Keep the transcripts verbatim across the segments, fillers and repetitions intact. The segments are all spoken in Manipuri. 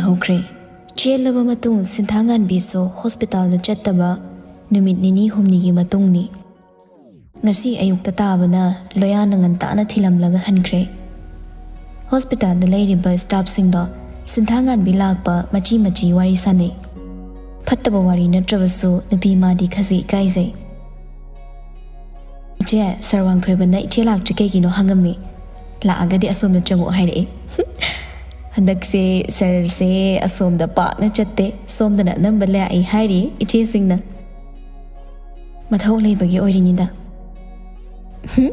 ꯍꯧꯈ꯭ꯔꯦ꯫ ꯆꯦꯜꯂꯕ ꯃꯇꯨꯡ ꯁꯤꯟꯊꯥꯉꯥꯟꯕꯤꯁꯨ ꯍꯣꯁꯄꯤꯇꯥꯜꯗ ꯆꯠꯇꯕ ꯅꯨꯃꯤꯠ ꯅꯤꯅꯤ ꯍꯨꯝꯅꯤꯒꯤ ꯃꯇꯨꯡꯅꯤ꯫ ꯉꯁꯤ ꯑꯌꯨꯛꯇ ꯇꯥꯕꯅ ꯂꯣꯌꯥꯅ ꯉꯟꯇꯥꯅ ꯊꯤꯜꯂꯝꯂꯒ ꯍꯟꯈ꯭ꯔꯦ꯫ ꯍꯣꯁꯄꯤꯇꯥꯜꯗ ꯂꯩꯔꯤꯕ ꯁ꯭ꯇꯥꯐꯁꯤꯡꯗꯣ ꯁꯤꯟꯊꯥꯉꯥꯟꯕꯤ ꯂꯥꯛꯄ ꯃꯆꯤ ꯃꯆꯤ ꯋꯥꯔꯤ ꯁꯥꯅꯩ꯫ ꯐꯠꯇꯕ ꯋꯥꯔꯤ ꯅꯠꯇ꯭ꯔꯕꯁꯨ ꯅꯨꯄꯤ ꯃꯥꯗꯤ ꯈꯖꯤꯛ ꯏꯀꯥꯏꯖꯩ꯫ "ꯏꯆꯦ, ꯁꯥꯔ ꯋꯥꯡꯊꯣꯏꯕꯅ ꯏꯆꯦ ꯂꯥꯛꯇ꯭ꯔꯤ ꯀꯩꯒꯤꯅꯣ ꯍꯪꯉꯝꯃꯤ꯫ ꯂꯥꯛꯑꯒꯗꯤ ꯑꯁꯣꯝꯗ ꯆꯪꯉꯛꯑꯣ ꯍꯥꯏꯔꯛꯑꯦ꯫" ꯍꯟꯗꯛꯁꯦ ꯁꯥꯔꯁꯦ ꯑꯁꯣꯝꯗ ꯄꯥꯛꯅ ꯆꯠꯇꯦ, ꯁꯣꯝꯗꯅ ꯑꯅꯝꯕ ꯂꯥꯛꯏ ꯍꯥꯏꯔꯤ ꯏꯆꯦꯁꯤꯡꯅ꯫ "ꯃꯊꯧ ꯂꯩꯕꯒꯤ ꯑꯣꯏꯔꯤꯅꯤꯗ꯫" "ꯍꯨꯝ,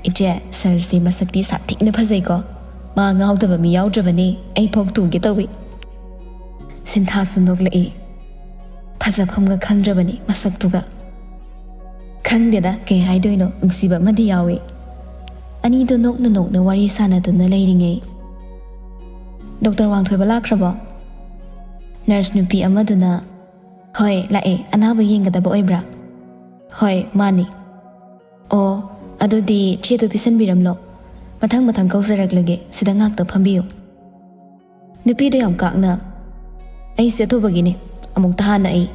ꯏꯆꯦ, ꯁꯥꯔꯁꯦ ꯃꯁꯛꯇꯤ ꯁꯥꯊꯤꯅ ꯐꯖꯩꯀꯣ꯫ ꯃꯥ ꯉꯥꯎꯗꯕ ꯃꯤ ꯌꯥꯎꯗ꯭ꯔꯕꯅꯦ, ꯑꯩ ꯐꯥꯎ ꯇꯨꯒꯦ ꯇꯧꯏ꯫" ꯁꯤꯟꯊꯥꯁꯨ ꯅꯣꯛꯂꯛꯏ꯫ ꯐꯖꯐꯝꯒ ꯈꯪꯗ꯭ꯔꯕꯅꯤ ꯃꯁꯛꯇꯨꯒ꯫ ꯈꯪꯗꯦꯗ ꯀꯩ ꯍꯥꯏꯗꯣꯏꯅꯣ, ꯅꯨꯡꯁꯤꯕ ꯑꯃꯗꯤ ꯌꯥꯎꯏ꯫ ꯑꯅꯤꯗꯣ ꯅꯣꯛꯅ ꯅꯣꯛꯅ ꯋꯥꯔꯤ ꯁꯥꯟꯅꯗꯨꯅ ꯂꯩꯔꯤꯉꯩ, "ꯗꯣꯛꯇꯔ ꯋꯥꯡꯊꯣꯏꯕ ꯂꯥꯛꯈ꯭ꯔꯕꯣ?" ꯅꯔꯁ ꯅꯨꯄꯤ ꯑꯃꯗꯨꯅ, "ꯍꯣꯏ, ꯂꯥꯛꯑꯦ꯫ ꯑꯅꯥꯕ ꯌꯦꯡꯒꯗꯕ ꯑꯣꯏꯕ꯭ꯔꯥ?" "ꯍꯣꯏ, ꯃꯥꯅꯤ꯫" "ꯑꯣ, ꯑꯗꯨꯗꯤ ꯆꯦꯗꯣ ꯄꯤꯁꯟꯕꯤꯔꯝꯂꯣ꯫ ꯃꯊꯪ ꯃꯊꯪ ꯀꯧꯖꯔꯛꯂꯒꯦ, ꯁꯤꯗ ꯉꯥꯛꯇ ꯐꯝꯕꯤꯌꯨ꯫" ꯅꯨꯄꯤꯗꯣ ꯌꯥꯝ ꯀꯥꯛꯅ, "ꯑꯩꯁꯦ ꯑꯊꯨꯕꯒꯤꯅꯦ, ꯑꯃꯨꯛꯇ ꯍꯥꯟꯅ ꯑꯩ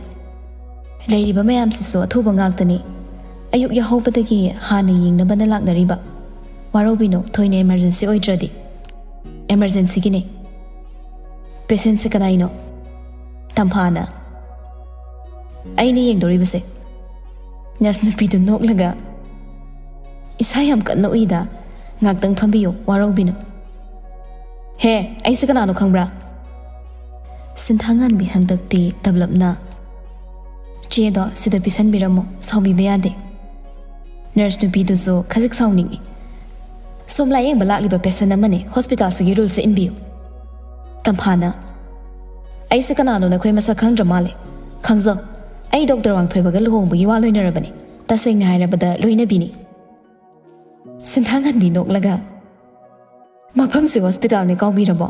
ꯂꯩꯔꯤꯕ ꯃꯌꯥꯝꯁꯤꯁꯨ ꯑꯊꯨꯕ ꯉꯥꯛꯇꯅꯤ꯫ ꯑꯌꯨꯛ ꯌꯥꯍꯧꯕꯗꯒꯤ ꯍꯥꯟꯅ ꯌꯦꯡꯅꯕꯅ ꯂꯥꯛꯅꯔꯤꯕ꯫ ꯋꯥꯔꯧꯕꯤꯅꯨ, ꯊꯣꯏꯅ ꯏꯃꯥꯔꯖꯦꯟꯁꯤ ꯑꯣꯏꯗ꯭ꯔꯗꯤ꯫" "ꯏꯃꯥꯔꯖꯦꯟꯁꯤꯒꯤꯅꯦ꯫ ꯄꯦꯁꯦꯟꯁꯦ ꯀꯗꯥꯏꯅꯣ?" "ꯇꯝꯐꯥꯅ ꯑꯩꯅ ꯌꯦꯡꯗꯧꯔꯤꯕꯁꯦ꯫" ꯅꯔꯁ ꯅꯨꯄꯤꯗꯨ ꯅꯣꯛꯂꯒ, "ꯏꯁꯥ ꯌꯥꯝ ꯀꯟꯅ ꯎꯏꯗ, ꯉꯥꯛꯇꯪ ꯐꯝꯕꯤꯌꯨ, ꯋꯥꯔꯧꯕꯤꯅꯨ꯫" "ꯍꯦ, ꯑꯩꯁꯦ ꯀꯅꯥꯅꯣ ꯈꯪꯕ꯭ꯔꯥ?" ꯁꯤꯟꯊꯥꯉꯥꯟꯕꯤ ꯍꯟꯗꯛꯇꯤ ꯇꯞꯂꯞꯅ, "ꯆꯦꯗꯣ ꯁꯤꯗ ꯄꯤꯁꯟꯕꯤꯔꯝꯃꯣ, ꯁꯥꯎꯕꯤꯕ ꯌꯥꯗꯦ꯫" ꯅꯔꯁ ꯅꯨꯄꯤꯗꯨꯁꯨ ꯈꯖꯤꯛ ꯁꯥꯎꯅꯤꯡꯏ꯫ "ꯁꯣꯝ ꯂꯥꯌꯦꯡꯕ ꯂꯥꯛꯂꯤꯕ ꯄꯦꯁꯦꯟ ꯑꯃꯅꯦ, ꯍꯣꯁꯄꯤꯇꯥꯜꯁꯤꯒꯤ ꯔꯨꯜꯁꯦ ꯏꯟꯕꯤꯌꯨ꯫" ꯇꯝꯐꯥꯅ, "ꯑꯩꯁꯦ ꯀꯅꯥꯅꯣ ꯅꯈꯣꯏ ꯃꯁꯛ ꯈꯪꯗ꯭ꯔ ꯃꯥꯜꯂꯦ꯫ ꯈꯪꯖꯧ, ꯑꯩ ꯗꯣꯛꯇꯔ ꯋꯥꯡꯊꯣꯏꯕꯒ ꯂꯨꯍꯣꯡꯕꯒꯤ ꯋꯥ ꯂꯣꯏꯅꯔꯕꯅꯤ꯫ ꯇꯁꯦꯡꯅ ꯍꯥꯏꯔꯕꯗ ꯂꯣꯏꯅꯕꯤꯅꯤ꯫" ꯁꯤꯟꯊꯥꯉꯥꯟꯕꯤ ꯅꯣꯛꯂꯒ, "ꯃꯐꯝꯁꯦ ꯍꯣꯁꯄꯤꯇꯥꯜꯅꯦ ꯀꯥꯎꯕꯤꯔꯕꯣ?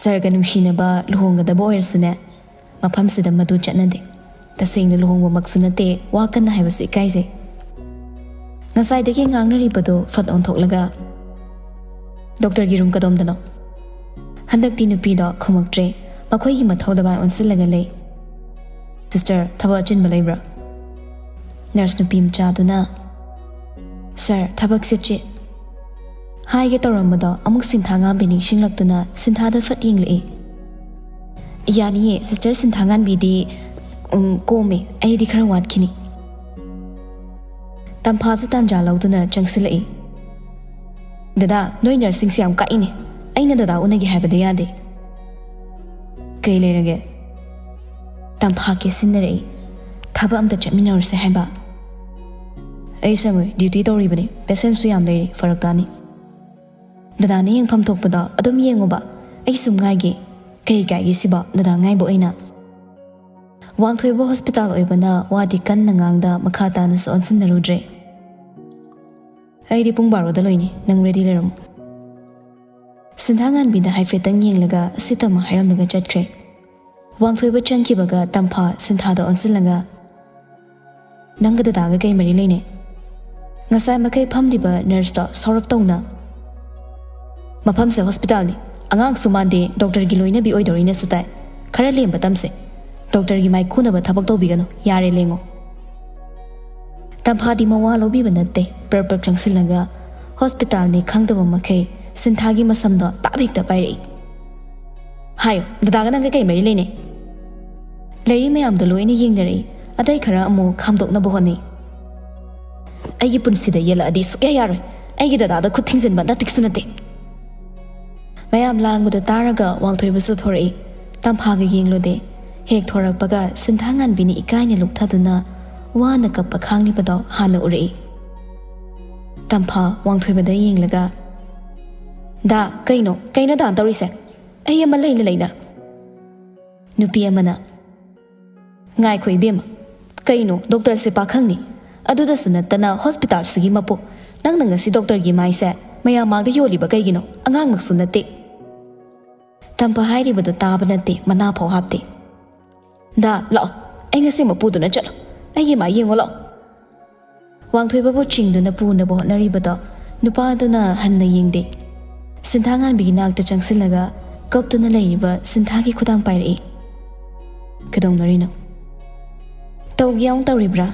ꯁꯥꯔꯒ ꯅꯨꯡꯁꯤꯅꯕ ꯂꯨꯍꯣꯡꯒꯗꯕ ꯑꯣꯏꯔꯁꯨꯅꯦ, ꯃꯐꯝꯁꯤꯗ ꯃꯗꯨ ꯆꯠꯅꯗꯦ꯫ ꯇꯁꯦꯡꯅ ꯂꯨꯍꯣꯡꯕꯃꯛꯁꯨ ꯅꯠꯇꯦ, ꯋꯥ ꯀꯟꯅ ꯍꯥꯏꯕꯁꯨ ꯏꯀꯥꯏꯖꯩ꯫" ꯉꯁꯥꯏꯗꯒꯤ ꯉꯥꯡꯅꯔꯤꯕꯗꯨ ꯐꯠ ꯑꯣꯟꯊꯣꯛꯂꯒ, "ꯗꯣꯛꯇꯔꯒꯤ ꯔꯨꯝ ꯀꯗꯣꯝꯗꯅꯣ?" ꯍꯟꯗꯛꯇꯤ ꯅꯨꯄꯤꯗꯣ ꯈꯨꯝꯃꯛꯇ꯭ꯔꯦ꯫ ꯃꯈꯣꯏꯒꯤ ꯃꯊꯧꯗ ꯃꯥꯏ ꯑꯣꯟꯁꯤꯜꯂꯒ ꯂꯩ꯫ "ꯁꯤꯁꯇꯔ, ꯊꯕꯛ ꯑꯆꯤꯟꯕ ꯂꯩꯕ꯭ꯔꯥ?" ꯅꯔꯁ ꯅꯨꯄꯤ ꯃꯆꯥꯗꯨꯅ, "ꯁꯥꯔ, ꯊꯕꯛ ꯆꯤꯠ ꯆꯤꯠ" ꯍꯥꯏꯒꯦ ꯇꯧꯔꯝꯕꯗꯣ ꯑꯃꯨꯛ ꯁꯤꯟꯊꯥꯉꯥꯟꯕꯤ ꯅꯤꯡꯁꯤꯡꯂꯛꯇꯨꯅ ꯁꯤꯟꯊꯥꯗ ꯐꯠ ꯌꯦꯡꯂꯛꯏ꯫ "ꯌꯥꯅꯤꯌꯦ, ꯁꯤꯁꯇꯔ ꯁꯤꯟꯊꯥꯉꯥꯟꯕꯤꯗꯤ, ꯎꯝ, ꯀꯣꯝꯃꯦ, ꯑꯩꯗꯤ ꯈꯔ ꯋꯥꯠꯈꯤꯅꯤ"꯫ ꯇꯝꯐꯥꯁꯨ ꯇꯥꯟꯖꯥ ꯂꯧꯗꯨꯅ ꯆꯪꯁꯤꯜꯂꯛꯏ꯫ "ꯗꯗꯥ, ꯅꯣꯏ ꯅꯔꯁꯁꯤꯡꯁꯦ ꯌꯥꯝ ꯀꯥꯛꯏꯅꯦ꯫ ꯑꯩꯅ ꯗꯗꯥ ꯎꯅꯒꯦ ꯍꯥꯏꯕꯗ ꯌꯥꯗꯦ"꯫ "ꯀꯩ ꯂꯩꯔꯒꯦ?" ꯇꯝꯐꯥ ꯀꯦꯁꯤꯟꯅꯔꯛꯏ꯫ "ꯊꯕꯛ ꯑꯝꯇ ꯆꯠꯃꯤꯟꯅꯔꯨꯁꯦ ꯍꯥꯏꯕ"꯫ "ꯑꯩ ꯁꯪꯉꯣꯏ, ꯗ꯭ꯌꯨꯇꯤ ꯇꯧꯔꯤꯕꯅꯤ, ꯄꯦꯁꯦꯟꯁꯨ ꯌꯥꯝ ꯂꯩꯔꯤ, ꯐꯔꯛ ꯇꯥꯅꯤ"꯫ "ꯗꯗꯥꯅ ꯌꯦꯡꯐꯝ ꯊꯣꯛꯄꯗꯣ ꯑꯗꯨꯝ ꯌꯦꯡꯉꯨꯕ, ꯑꯩ ꯁꯨꯝ ꯉꯥꯏꯒꯦ"꯫ "ꯀꯩ ꯀꯥꯏꯒꯦ ꯁꯤꯕꯣ, ꯗꯗꯥ ꯉꯥꯏꯕ ꯑꯣꯏꯅ"꯫ ꯋꯥꯡꯊꯣꯏꯕ ꯍꯣꯁꯄꯤꯇꯥꯜ ꯑꯣꯏꯕꯅ ꯋꯥꯗꯤ ꯀꯟꯅ ꯉꯥꯡꯗ ꯃꯈꯥ ꯇꯥꯅꯁꯨ ꯑꯣꯟꯁꯤꯟꯅꯔꯨꯗ꯭ꯔꯦ꯫ "ꯑꯩꯗꯤ ꯄꯨꯡ ꯕꯥꯔꯣꯗ ꯂꯣꯏꯅꯤ, ꯅꯪ ꯔꯦꯗꯤ ꯂꯩꯔꯝꯃꯨ"꯫ ꯁꯤꯟꯊꯥꯉꯥꯟꯕꯤꯗ ꯍꯥꯏꯐꯦꯠꯇꯪ ꯌꯦꯡꯂꯒ ꯁꯤꯠꯇꯃ ꯍꯥꯏꯔꯝꯂꯒ ꯆꯠꯈ꯭ꯔꯦ꯫ ꯋꯥꯡꯊꯣꯏꯕ ꯆꯪꯈꯤꯕꯒ ꯇꯝꯐꯥ ꯁꯤꯟꯊꯥꯗ ꯑꯣꯟꯁꯤꯜꯂꯒ, "ꯅꯪꯒ ꯗꯗꯥꯒ ꯀꯩ ꯃꯔꯤ ꯂꯩꯅꯩ? ꯉꯁꯥꯏ ꯃꯈꯩ ꯐꯝꯂꯤꯕ ꯅꯔꯁꯇꯣ ꯁꯥꯎꯔꯞ ꯇꯧꯅ, ꯃꯐꯝꯁꯦ ꯍꯣꯁꯄꯤꯇꯥꯜꯅꯤ, ꯑꯉꯥꯡꯁꯨ ꯃꯥꯟꯗꯦ, ꯗꯣꯛꯇꯔꯒꯤ ꯂꯣꯏꯅꯕꯤ ꯑꯣꯏꯗꯧꯔꯤꯅꯁꯨ ꯇꯥꯏ꯫ ꯈꯔ ꯂꯦꯝꯕ ꯇꯝꯁꯦ, ꯗꯣꯛꯇꯔꯒꯤ ꯃꯥꯏ ꯈꯨꯅꯕ ꯊꯕꯛ ꯇꯧꯕꯤꯒꯅꯨ, ꯌꯥꯔꯦ, ꯂꯦꯡꯉꯣ"꯫ ꯇꯝꯐꯥꯗꯤ ꯃꯋꯥ ꯂꯧꯕꯤꯕ ꯅꯠꯇꯦ꯫ ꯄ꯭ꯔꯞ ꯄ꯭ꯔꯞ ꯆꯪꯁꯤꯜꯂꯒ ꯍꯣꯁꯄꯤꯇꯥꯜꯅꯤ ꯈꯪꯗꯕ ꯃꯈꯩ ꯁꯤꯟꯊꯥꯒꯤ ꯃꯁꯝꯗꯣ ꯇꯥꯞ ꯍꯦꯛꯇ ꯄꯥꯏꯔꯛꯏ꯫ "ꯍꯥꯏꯌꯣ, ꯗꯗꯥꯒ ꯅꯪꯒ ꯀꯩ ꯃꯔꯤ ꯂꯩꯅꯩ?" ꯂꯩꯔꯤ ꯃꯌꯥꯝꯗꯣ ꯂꯣꯏꯅ ꯌꯦꯡꯅꯔꯛꯏ꯫ ꯑꯇꯩ ꯈꯔ ꯑꯃꯨꯛ ꯈꯥꯝꯗꯣꯛꯅꯕ ꯍꯣꯠꯅꯩ꯫ "ꯑꯩꯒꯤ ꯄꯨꯟꯁꯤꯗ ꯌꯦꯜꯂꯛꯑꯗꯤ ꯁꯨꯛꯌꯥ ꯌꯥꯔꯣꯏ꯫ ꯑꯩꯒꯤ ꯗꯗꯥꯗ ꯈꯨꯠ ꯊꯤꯡꯖꯤꯟꯕ ꯅꯥꯇꯤꯛꯁꯨ ꯅꯠꯇꯦ"꯫ ꯃꯌꯥꯝ ꯂꯥꯡꯕꯗꯨ ꯇꯥꯔꯒ ꯋꯥꯡꯊꯣꯏꯕꯁꯨ ꯊꯣꯔꯛꯏ꯫ ꯇꯝꯐꯥꯒ ꯌꯦꯡꯂꯨꯗꯦ꯫ ꯍꯦꯛ ꯊꯣꯔꯛꯄꯒ ꯁꯤꯟꯊꯥꯉꯥꯟꯕꯤꯅ ꯏꯀꯥꯏꯅ ꯂꯨꯞꯊꯗꯨꯅ ꯋꯥꯅ ꯀꯞꯄ ꯈꯥꯡꯂꯤꯕꯗꯣ ꯍꯥꯟꯅ ꯎꯔꯛꯏ꯫ ꯇꯝꯐꯥ ꯋꯥꯡꯊꯣꯏꯕꯗ ꯌꯦꯡꯂꯒ, "ꯗꯥ, ꯀꯩꯅꯣ? ꯀꯩꯅꯣ ꯗꯥ ꯇꯧꯔꯤꯁꯦ? ꯑꯩ ꯑꯃ ꯂꯩꯅ ꯂꯩꯅ"꯫ ꯅꯨꯄꯤ ꯑꯃꯅ, "ꯉꯥꯏꯈꯣ ꯏꯕꯦꯝꯃ, ꯀꯩꯅꯣ ꯗꯣꯛꯇꯔꯁꯦ ꯄꯥꯈꯪꯅꯤ, ꯑꯗꯨꯗꯁꯨ ꯅꯠꯇꯅ ꯍꯣꯁꯄꯤꯇꯥꯜꯁꯤꯒꯤ ꯃꯄꯨ, ꯅꯪꯅ ꯉꯁꯤ ꯗꯣꯛꯇꯔꯒꯤ ꯃꯥꯏꯁꯦ ꯃꯌꯥꯝ ꯃꯥꯡꯗ ꯌꯣꯜꯂꯤꯕ ꯀꯩꯒꯤꯅꯣ? ꯑꯉꯥꯡꯃꯛꯁꯨ ꯅꯠꯇꯦ"꯫ ꯇꯝꯐꯥ ꯍꯥꯏꯔꯤꯕꯗꯨ ꯇꯥꯕ ꯅꯠꯇꯦ, ꯃꯅꯥ ꯐꯥꯎ ꯍꯥꯞꯇꯦ꯫ "ꯗꯥ, ꯂꯥꯛꯑꯣ, ꯑꯩ ꯉꯁꯤ ꯃꯄꯨꯗꯨꯅ ꯆꯠꯂꯣ, ꯑꯩꯒꯤ ꯃꯥꯏ ꯌꯦꯡꯉꯣ ꯂꯥꯛꯑꯣ"꯫ ꯋꯥꯡꯊꯣꯏꯕꯕꯨ ꯆꯤꯡꯗꯨꯅ ꯄꯨꯅꯕ ꯍꯣꯠꯅꯔꯤꯕꯗꯣ ꯅꯨꯄꯥꯗꯨꯅ ꯍꯟꯅ ꯌꯦꯡꯗꯦ꯫ ꯁꯤꯟꯊꯥꯉꯥꯟꯕꯤꯒꯤ ꯅꯥꯛꯇ ꯆꯪꯁꯤꯜꯂꯒ ꯀꯞꯇꯨꯅ ꯂꯩꯔꯤꯕ ꯁꯤꯟꯊꯥꯒꯤ ꯈꯨꯗꯥꯡ ꯄꯥꯏꯔꯛꯏ꯫ "ꯀꯩꯗꯧꯅꯔꯤꯅꯣ? ꯇꯧꯒꯦ ꯌꯥꯎꯅ ꯇꯧꯔꯤꯕ꯭ꯔꯥ?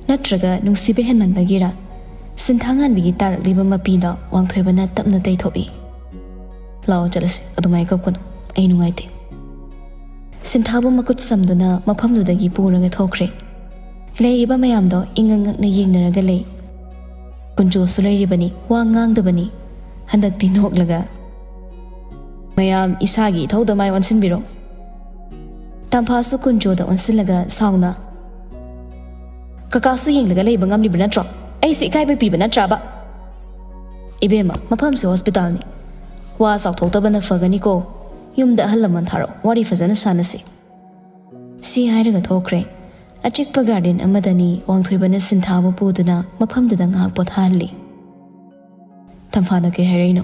ꯅꯠꯇ꯭ꯔꯒ ꯅꯨꯡꯁꯤꯕ ꯍꯦꯟꯃꯟꯕꯒꯤꯔꯥ?" ꯁꯤꯟꯊꯥꯉꯥꯟꯕꯤꯒꯤ ꯇꯥꯔꯛꯂꯤꯕ ꯃꯄꯤꯗ ꯋꯥꯡꯊꯣꯏꯕꯅ ꯇꯞꯅ ꯇꯩꯊꯣꯛꯏ꯫ "ꯂꯥꯛꯑꯣ ꯆꯠꯂꯁꯤ, ꯑꯗꯨꯃꯥꯏꯅ ꯀꯞꯀꯅꯨ, ꯑꯩ ꯅꯨꯡꯉꯥꯏꯇꯦ꯫" ꯁꯤꯟꯊꯥꯕꯨ ꯃꯈꯨꯠ ꯁꯝꯗꯨꯅ ꯃꯐꯝꯗꯨꯗꯒꯤ ꯄꯨꯔꯒ ꯊꯣꯛꯈ꯭ꯔꯦ꯫ ꯂꯩꯔꯤꯕ ꯃꯌꯥꯝꯗꯣ ꯏꯉꯛ ꯉꯛꯅ ꯌꯦꯡꯅꯔꯒ ꯂꯩ꯫ ꯀꯨꯟꯖꯣꯁꯨ ꯂꯩꯔꯤꯕꯅꯤ, ꯋꯥ ꯉꯥꯡꯗꯕꯅꯤ꯫ ꯍꯟꯗꯛꯇꯤ ꯅꯣꯛꯂꯒ, "ꯃꯌꯥꯝ ꯏꯁꯥꯒꯤ ꯏꯊꯧꯗ ꯃꯥꯏ ꯑꯣꯟꯁꯤꯟꯕꯤꯔꯣ꯫" ꯇꯝꯐꯥꯁꯨ ꯀꯨꯟꯖꯣꯗ ꯑꯣꯟꯁꯤꯜꯂꯒ ꯁꯥꯎꯅ, "ꯀꯀꯥꯁꯨ ꯌꯦꯡꯂꯒ ꯂꯩꯕ ꯉꯝꯂꯤꯕ ꯅꯠꯇ꯭ꯔꯣ? ꯑꯩꯁꯦ ꯏꯀꯥꯏꯕ ꯄꯤꯕ ꯅꯠꯇ꯭ꯔꯕ?" "ꯏꯕꯦꯝꯃ, ꯃꯐꯝꯁꯦ ꯍꯣꯁꯄꯤꯇꯥꯜꯅꯤ꯫ ꯋꯥ ꯆꯥꯎꯊꯣꯛꯇꯕꯅ ꯐꯒꯅꯤꯀꯣ꯫ ꯌꯨꯝꯗ ꯑꯍꯜ ꯂꯃꯟ ꯊꯥꯔꯛꯑꯣ, ꯋꯥꯔꯤ ꯐꯖꯅ ꯁꯥꯟꯅꯁꯤ꯫" ꯁꯤ ꯍꯥꯏꯔꯒ ꯊꯣꯛꯈ꯭ꯔꯦ꯫ ꯑꯆꯤꯛꯄ ꯒꯥꯔꯗꯦꯟ ꯑꯃꯗꯅꯤ ꯋꯥꯡꯊꯣꯏꯕꯅ ꯁꯤꯟꯊꯥꯕꯨ ꯄꯨꯗꯨꯅ ꯃꯐꯝꯗꯨꯗ ꯉꯥꯏꯍꯥꯛ ꯄꯣꯊꯥꯍꯜꯂꯤ꯫ "ꯇꯝꯐꯥꯅ ꯀꯩ ꯍꯥꯏꯔꯛꯏꯅꯣ?"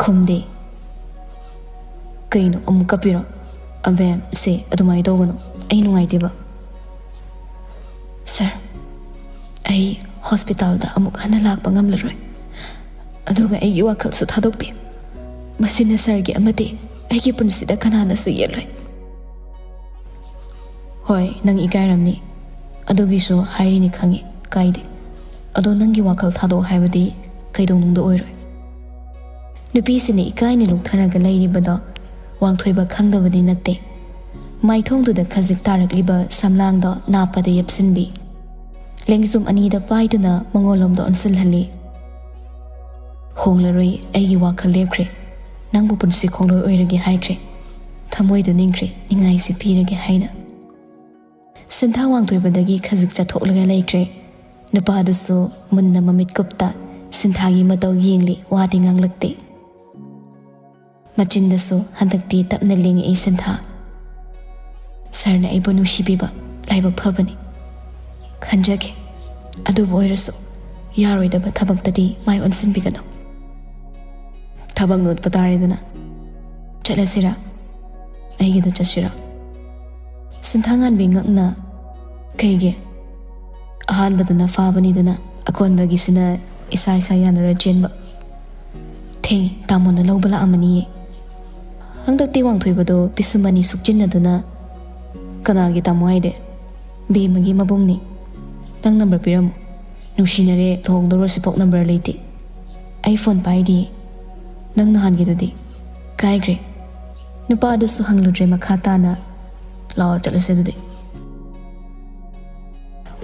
ꯈꯨꯝꯗꯦ꯫ "ꯀꯩꯅꯣ, ꯑꯃꯨꯛ ꯀꯞꯄꯤꯔꯣ? ꯑꯕꯦꯝ, ꯁꯦ, ꯑꯗꯨꯃꯥꯏꯅ ꯇꯧꯒꯅꯨ, ꯑꯩ ꯅꯨꯡꯉꯥꯏꯇꯦꯕ꯫" "ꯁꯥꯔ, ꯑꯩ ꯍꯣꯁꯄꯤꯇꯥꯜꯗ ꯑꯃꯨꯛ ꯍꯟꯅ ꯂꯥꯛꯄ ꯉꯝꯂꯔꯣꯏ꯫ ꯑꯗꯨꯒ ꯑꯩꯒꯤ ꯋꯥꯈꯜꯁꯨ ꯊꯥꯗꯣꯛꯄꯤꯌꯨ꯫ ꯃꯁꯤꯅ ꯁꯥꯔꯒꯤ ꯑꯃꯗꯤ ꯑꯩꯒꯤ ꯄꯨꯟꯁꯤꯗ ꯀꯅꯥꯅꯁꯨ ꯌꯦꯠꯂꯣꯏ꯫" "ꯍꯣꯏ, ꯅꯪ ꯏꯀꯥꯏꯔꯝꯅꯤ, ꯑꯗꯨꯒꯤꯁꯨ ꯍꯥꯏꯔꯤꯅꯤ ꯈꯪꯉꯤ, ꯀꯥꯏꯗꯦ꯫ ꯑꯗꯣ ꯅꯪꯒꯤ ꯋꯥꯈꯜ ꯊꯥꯗꯣꯛꯑꯣ ꯍꯥꯏꯕꯗꯤ ꯀꯩꯗꯧꯅꯨꯡꯗ ꯑꯣꯏꯔꯣꯏ꯫" ꯅꯨꯄꯤꯁꯤꯅ ꯏꯀꯥꯏꯅ ꯂꯨꯞꯊꯔꯒ ꯂꯩꯔꯤꯕꯗꯣ ꯋꯥꯡꯊꯣꯏꯕ ꯈꯪꯗꯕꯗꯤ ꯅꯠꯇꯦ꯫ ꯃꯥꯏꯊꯣꯡꯗꯨꯗ ꯈꯖꯤꯛ ꯇꯥꯔꯛꯂꯤꯕ ꯁꯝꯂꯥꯡꯗꯣ ꯅꯥꯞꯄꯗ ꯌꯦꯞꯁꯤꯟꯕꯤ꯫ ꯂꯦꯡꯖꯨꯝ ꯑꯅꯤꯗ ꯄꯥꯏꯗꯨꯅ ꯃꯉꯣꯟꯂꯣꯝꯗ ꯑꯣꯟꯁꯤꯜꯍꯜꯂꯤ꯫ "ꯍꯣꯡꯂꯔꯣꯏ, ꯑꯩꯒꯤ ꯋꯥꯈꯜ ꯂꯦꯞꯈ꯭ꯔꯦ꯫ ꯅꯪꯕꯨ ꯄꯨꯟꯁꯤ ꯈꯣꯡꯂꯣꯏ ꯑꯣꯏꯔꯒꯦ ꯍꯥꯏꯈ꯭ꯔꯦ꯫ ꯊꯃꯣꯏꯗ ꯅꯤꯡꯈ꯭ꯔꯦ, ꯅꯤꯡꯉꯥꯏꯁꯤ ꯄꯤꯔꯒꯦ ꯍꯥꯏꯅ꯫" ꯁꯤꯟꯊꯥ ꯋꯥꯡꯊꯣꯏꯕꯗꯒꯤ ꯈꯖꯤꯛ ꯆꯠꯊꯣꯛꯂꯒ ꯂꯩꯈ꯭ꯔꯦ꯫ ꯅꯨꯄꯥꯗꯨꯁꯨ ꯃꯨꯟꯅ ꯃꯃꯤꯠ ꯀꯨꯞꯇ ꯁꯤꯟꯊꯥꯒꯤ ꯃꯇꯧ ꯌꯦꯡꯂꯤ, ꯋꯥꯗꯤ ꯉꯥꯡꯂꯛꯇꯦ꯫ ꯃꯆꯤꯟꯗꯁꯨ ꯍꯟꯗꯛꯇꯤ ꯇꯞꯅ ꯂꯦꯡꯉꯛꯏ ꯁꯤꯟꯊꯥ꯫ "ꯁꯥꯔꯅ ꯑꯩꯕꯨ ꯅꯨꯡꯁꯤꯕꯤꯕ ꯂꯥꯏꯕꯛ ꯐꯕꯅꯤ꯫ ꯈꯟꯖꯒꯦ꯫ ꯑꯗꯨꯕꯨ ꯑꯣꯏꯔꯁꯨ ꯌꯥꯔꯣꯏꯗꯕ ꯊꯕꯛꯇꯗꯤ ꯃꯥꯏ ꯑꯣꯟꯁꯤꯟꯕꯤꯒꯅꯨ꯫" "ꯊꯕꯛ ꯂꯣꯠꯄ ꯇꯥꯔꯦꯗꯅ꯫ ꯆꯠꯂꯁꯤꯔꯥ? ꯑꯩꯒꯤꯗ ꯆꯠꯁꯤꯔꯥ?" ꯁꯤꯟꯊꯥꯉꯥꯟꯕꯤ ꯉꯛꯅ, "ꯀꯩꯒꯤ? ꯑꯍꯥꯟꯕꯗꯨꯅ ꯐꯥꯕꯅꯤꯗꯅ, ꯑꯀꯣꯟꯕꯒꯤꯁꯤꯅ ꯏꯁꯥ ꯏꯁꯥ ꯌꯥꯅꯔ ꯆꯦꯟꯕ꯫ ꯊꯦꯡꯉꯦ, ꯇꯥꯃꯣꯅ ꯂꯧꯕ ꯂꯥꯛꯑꯝꯃꯅꯤꯌꯦ꯫ ꯍꯟꯗꯛꯇꯤ ꯋꯥꯡꯊꯣꯏꯕꯗꯣ ꯄꯤꯁꯨꯝ ꯑꯅꯤ ꯁꯨꯛꯆꯤꯟꯅꯗꯨꯅ, "ꯀꯅꯥꯒꯤ ꯇꯥꯃꯣ ꯍꯥꯏꯗꯦ? ꯕꯦꯝꯃꯒꯤ ꯃꯕꯨꯡꯅꯤ꯫ ꯅꯪ ꯅꯝꯕꯔ ꯄꯤꯔꯝꯃꯨ꯫ ꯅꯨꯡꯁꯤꯅꯔꯦ, ꯂꯨꯍꯣꯡꯗꯧꯔꯣ ꯁꯤꯐꯥꯎ ꯅꯝꯕꯔ ꯂꯩꯇꯦ꯫ ꯑꯩ ꯐꯣꯟ ꯄꯥꯏꯗꯤꯌꯦ꯫ ꯅꯪ ꯅꯍꯥꯟꯒꯤꯗꯨꯗꯤ?" "ꯀꯥꯏꯈ꯭ꯔꯦ꯫ ꯅꯨꯄꯥ ꯑꯗꯨꯁꯨ ꯍꯪꯂꯨꯗ꯭ꯔꯦ ꯃꯈꯥ ꯇꯥꯅ꯫ ꯂꯥꯛꯑꯣ, ꯆꯠꯂꯁꯦ ꯑꯗꯨꯗꯤ꯫"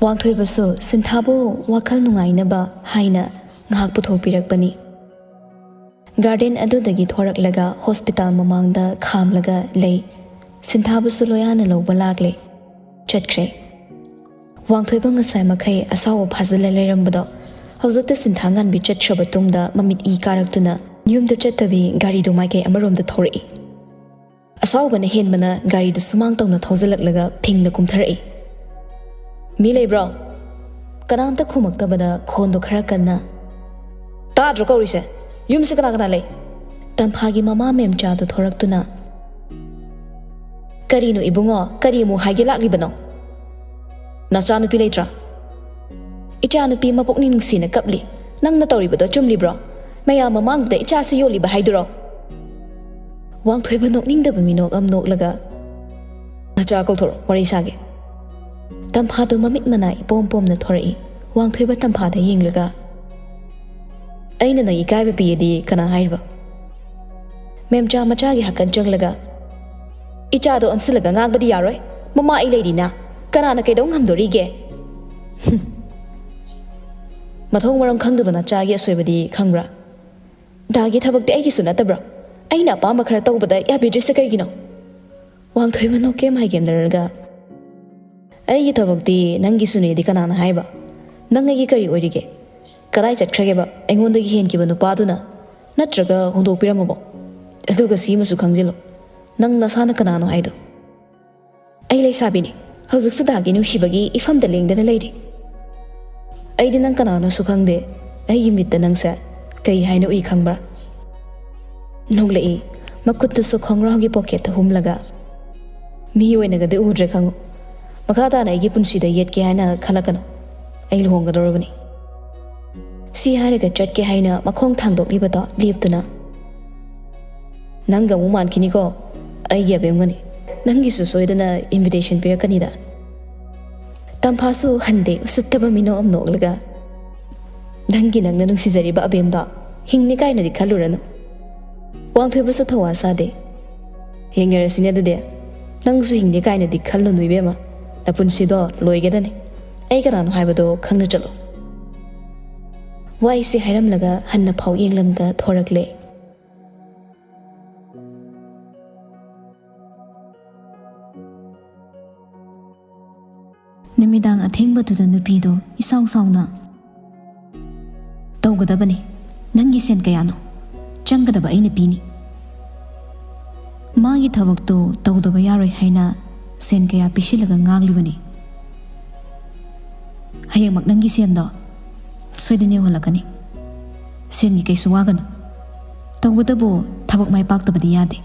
ꯋꯥꯡꯊꯣꯏꯕꯁꯨ ꯁꯤꯟꯊꯥꯕꯨ ꯋꯥꯈꯜ ꯅꯨꯡꯉꯥꯏꯅꯕ ꯍꯥꯏꯅ ꯉꯥꯏꯍꯥꯛ ꯄꯨꯊꯣꯛꯄꯤꯔꯛꯄꯅꯤ꯫ ꯒꯥꯔꯗꯦꯟ ꯑꯗꯨꯗꯒꯤ ꯊꯣꯔꯛꯂꯒ ꯍꯣꯁꯄꯤꯇꯥꯜ ꯃꯃꯥꯡꯗ ꯈꯥꯝꯂꯒ ꯂꯩ꯫ ꯁꯤꯟꯊꯥꯕꯨꯁꯨ ꯂꯣꯌꯥꯅ ꯂꯧꯕ ꯂꯥꯛꯂꯦ꯫ ꯆꯠꯈ꯭ꯔꯦ꯫ ꯋꯥꯡꯊꯣꯏꯕ ꯉꯁꯥꯏ ꯃꯈꯩ ꯑꯁꯥꯎꯕ ꯐꯥꯖꯤꯜꯂ ꯂꯩꯔꯝꯕꯗꯣ ꯍꯧꯖꯤꯛꯇ ꯁꯤꯟꯊꯥ ꯉꯥꯟꯕꯤ ꯆꯠꯈ꯭ꯔꯕ ꯇꯨꯡꯗ ꯃꯃꯤꯠ ꯏ ꯀꯥꯔꯛꯇꯨꯅ ꯌꯨꯝꯗ ꯆꯠꯇꯕꯤ ꯒꯥꯔꯤꯗꯨ ꯃꯥꯏꯀꯩ ꯑꯃꯔꯣꯝꯗ ꯊꯧꯔꯛꯏ꯫ ꯑꯁꯥꯎꯕꯅ ꯍꯦꯟꯕꯅ ꯒꯥꯔꯤꯗꯨ ꯁꯨꯃꯥꯡ ꯇꯧꯅ ꯊꯧꯖꯤꯜꯂꯛꯂꯒ ꯐꯤꯡꯅ ꯀꯨꯝꯊꯔꯛꯏ꯫ "ꯃꯤ ꯂꯩꯕ꯭ꯔꯣ?" ꯀꯅꯥꯝꯇ ꯈꯨꯝꯃꯛꯇꯕꯗ ꯈꯣꯟꯗꯣ ꯈꯔ ꯀꯟꯅ, "ꯇꯥꯗ꯭ꯔꯣ ꯀꯧꯔꯤꯁꯦ? ꯌꯨꯝꯁꯦ ꯀꯅꯥ ꯀꯅꯥ ꯂꯩ?" ꯇꯝꯐꯥꯒꯤ ꯃꯃꯥ ꯃꯦꯝꯆꯥꯗꯨ ꯊꯣꯔꯛꯇꯨꯅ, "ꯀꯔꯤꯅꯣ ꯏꯕꯨꯡꯉꯣ, ꯀꯔꯤ ꯑꯃꯨꯛ ꯍꯥꯏꯒꯦ ꯂꯥꯛꯂꯤꯕꯅꯣ? ꯅꯆꯥꯅꯨꯄꯤ ꯂꯩꯇ꯭ꯔꯥ?" "ꯏꯆꯥꯅꯨꯄꯤ ꯃꯄꯨꯛꯅꯤꯡ ꯅꯨꯡꯁꯤꯅ ꯀꯞꯂꯤ꯫ ꯅꯪꯅ ꯇꯧꯔꯤꯕꯗꯣ ꯆꯨꯝꯂꯤꯕ꯭ꯔꯣ? ꯃꯌꯥꯝ ꯃꯃꯥꯡꯗꯨꯗ ꯏꯆꯥꯁꯤ ꯌꯣꯜꯂꯤꯕ ꯍꯥꯏꯗꯨꯔꯣ?" ꯋꯥꯡꯊꯣꯏꯕ ꯅꯣꯛꯅꯤꯡꯗꯕ ꯃꯤꯅꯣꯛ ꯑꯃ ꯅꯣꯛꯂꯒ, "ꯅꯆꯥ ꯀꯧꯊꯣꯔꯛꯑꯣ, ꯋꯥꯔꯤ ꯁꯥꯒꯦ꯫" ꯇꯝꯐꯥꯗꯨ ꯃꯃꯤꯠ ꯃꯅꯥ ꯏꯄꯣꯝ ꯄꯣꯝꯅ ꯊꯣꯔꯛꯏ꯫ ꯋꯥꯡꯊꯣꯏꯕ ꯇꯝꯐꯥꯗ ꯌꯦꯡꯂꯒ, "ꯑꯩꯅ ꯅꯪ ꯏꯀꯥꯏꯕ ꯄꯤꯌꯦꯗꯤ ꯀꯅꯥ ꯍꯥꯏꯔꯤꯕ?" ꯃꯦꯝꯆꯥ ꯃꯆꯥꯒꯤ ꯍꯥꯀꯟ ꯆꯪꯂꯒ, "ꯏꯆꯥꯗꯣ ꯑꯣꯟꯁꯤꯜꯂꯒ ꯉꯥꯡꯕꯗꯤ ꯌꯥꯔꯣꯏ꯫ ꯃꯃꯥ ꯑꯩ ꯂꯩꯔꯤꯅ꯫ ꯀꯅꯥꯅ ꯀꯩꯗꯧ ꯉꯝꯗꯣꯔꯤꯒꯦ?" ꯍꯨꯝ꯫ ꯃꯊꯣꯡ ꯃꯔꯝ ꯈꯪꯗꯕ ꯅꯆꯥꯒꯤ ꯑꯁꯣꯏꯕꯗꯤ ꯈꯪꯕ꯭ꯔꯥ? ꯗꯥꯒꯤ ꯊꯕꯛꯇꯤ ꯑꯩꯒꯤꯁꯨ ꯅꯠꯇꯕ꯭ꯔꯣ? ꯑꯩꯅ ꯑꯄꯥꯝꯕ ꯈꯔ ꯇꯧꯕꯗ ꯌꯥꯕꯤꯗ꯭ꯔꯤꯁꯦ ꯀꯩꯒꯤꯅꯣ? ꯋꯥꯡꯊꯣꯏꯕ ꯅꯣꯛꯀꯦꯝ ꯍꯥꯏꯒꯦꯝꯅꯔꯒ, "ꯑꯩꯒꯤ ꯊꯕꯛꯇꯤ ꯅꯪꯒꯤꯁꯨꯅꯦꯗꯤ ꯀꯅꯥꯅ ꯍꯥꯏꯕ? ꯅꯪ ꯑꯩꯒꯤ ꯀꯔꯤ ꯑꯣꯏꯔꯤꯒꯦ? ꯀꯗꯥꯏ ꯆꯠꯈ꯭ꯔꯒꯦꯕ ꯑꯩꯉꯣꯟꯗꯒꯤ ꯍꯦꯟꯈꯤꯕ ꯅꯨꯄꯥꯗꯨꯅ? ꯅꯠꯇ꯭ꯔꯒ ꯍꯨꯟꯗꯣꯛꯄꯤꯔꯝꯃꯕꯣ? ꯑꯗꯨꯒ ꯁꯤꯃꯁꯨ ꯈꯪꯖꯤꯜꯂꯣ, ꯅꯪ ꯅꯁꯥꯅ ꯀꯅꯥꯅꯣ ꯍꯥꯏꯗꯣ?" "ꯑꯩ ꯂꯩꯁꯥꯕꯤꯅꯤ꯫ ꯍꯧꯖꯤꯛꯁꯨ ꯗꯥꯒꯤ ꯅꯨꯡꯁꯤꯕꯒꯤ ꯏꯐꯝꯗ ꯂꯦꯡꯗꯅ ꯂꯩꯔꯤ꯫ ꯑꯩꯗꯤ ꯅꯪ ꯀꯅꯥꯅꯣꯁꯨ ꯈꯪꯗꯦ꯫ ꯑꯩꯒꯤ ꯃꯤꯠꯇ ꯅꯪꯁꯦ ꯀꯩ ꯍꯥꯏꯅ ꯎꯏ ꯈꯪꯕ꯭ꯔꯥ?" ꯅꯣꯛꯂꯛꯏ, ꯃꯈꯨꯠꯇꯨꯁꯨ ꯈꯣꯡꯒ꯭ꯔꯥꯎꯒꯤ ꯄꯣꯀꯦꯠꯇ ꯍꯨꯝꯂꯒ꯫ "ꯃꯤ ꯑꯣꯏꯅꯒꯗꯤ ꯎꯗ꯭ꯔꯦ ꯈꯪꯉꯨ꯫ ꯃꯈꯥ ꯇꯥꯅ ꯑꯩꯒꯤ ꯄꯨꯟꯁꯤꯗ ꯌꯦꯠꯀꯦ ꯍꯥꯏꯅ ꯈꯜꯂꯛꯀꯅꯨ꯫ ꯑꯩ ꯂꯨꯍꯣꯡꯒꯗꯧꯔꯕꯅꯤ꯫" ꯁꯤ ꯍꯥꯏꯔꯒ ꯆꯠꯀꯦ ꯍꯥꯏꯅ ꯃꯈꯣꯡ ꯊꯥꯡꯗꯣꯛꯂꯤꯕꯗꯣ ꯂꯦꯞꯇꯨꯅ, ꯅꯪꯒ ꯑꯃꯨꯛ ꯃꯥꯟꯈꯤꯅꯤꯀꯣ, ꯑꯩꯒꯤ ꯑꯕꯦꯝꯒꯅꯤ꯫ ꯅꯪꯒꯤꯁꯨ ꯁꯣꯏꯗꯅ invitation ꯄꯤꯔꯛꯀꯅꯤꯗ꯫ ꯇꯝꯐꯥꯁꯨ ꯍꯟꯗꯦ ꯎꯁꯤꯠꯇꯕ ꯃꯤꯅꯣꯛ ꯑꯃ ꯅꯣꯛꯂꯒ, "ꯅꯪꯒꯤ ꯅꯪꯅ ꯅꯨꯡꯁꯤꯖꯔꯤꯕ ꯑꯕꯦꯝꯗꯣ ꯍꯤꯡꯅꯤ ꯀꯥꯏꯅꯗꯤ ꯈꯜꯂꯨꯔꯅꯨ꯫" ꯋꯥꯡꯊꯣꯏꯕꯁꯨ ꯊꯧꯋꯥ ꯁꯥꯗꯦ꯫ "ꯌꯦꯡꯅꯔꯁꯤꯅꯦ ꯑꯗꯨꯗꯤ꯫ ꯅꯪꯁꯨ ꯍꯤꯡꯅꯤ ꯀꯥꯏꯅꯗꯤ ꯈꯜꯂꯨꯅꯨ ꯏꯕꯦꯝꯃ꯫ ꯅꯄꯨꯟꯁꯤꯗꯣ ꯂꯣꯏꯒꯗꯅꯤ꯫ ꯑꯩ ꯀꯅꯥꯅꯣ ꯍꯥꯏꯕꯗꯣ ꯈꯪꯅ ꯆꯠꯂꯣ꯫" ꯋꯥꯏꯁꯦ ꯍꯥꯏꯔꯝꯂꯒ ꯍꯟꯅ ꯐꯥꯎ ꯌꯦꯡꯂꯝꯗ ꯊꯣꯔꯛꯂꯦ꯫ ꯅꯨꯃꯤꯗꯥꯡ ꯑꯊꯦꯡꯕꯗꯨꯗ ꯅꯨꯄꯤꯗꯣ ꯏꯁꯥꯎ ꯁꯥꯎꯅ, "ꯇꯧꯒꯗꯕꯅꯤ꯫ ꯅꯪꯒꯤ ꯁꯦꯟ ꯀꯌꯥꯅꯣ? ꯆꯪꯒꯗꯕ ꯑꯩꯅ ꯄꯤꯅꯤ꯫" ꯃꯥꯒꯤ ꯊꯕꯛꯇꯣ ꯇꯧꯗꯕ ꯌꯥꯔꯣꯏ ꯍꯥꯏꯅ ꯁꯦꯟ ꯀꯌꯥ ꯄꯤꯁꯤꯜꯂꯒ ꯉꯥꯡꯂꯤꯕꯅꯤ꯫ "ꯍꯌꯦꯡꯃꯛ ꯅꯪꯒꯤ ꯁꯦꯟꯗꯣ ꯁꯣꯏꯗꯅ ꯌꯧꯍꯜꯂꯛꯀꯅꯤ꯫ ꯁꯦꯟꯒꯤ ꯀꯩꯁꯨ ꯋꯥꯒꯅꯨ꯫ ꯇꯧꯕꯇꯕꯨ ꯊꯕꯛ ꯃꯥꯏ ꯄꯥꯛꯇꯕꯗꯤ ꯌꯥꯗꯦ꯫"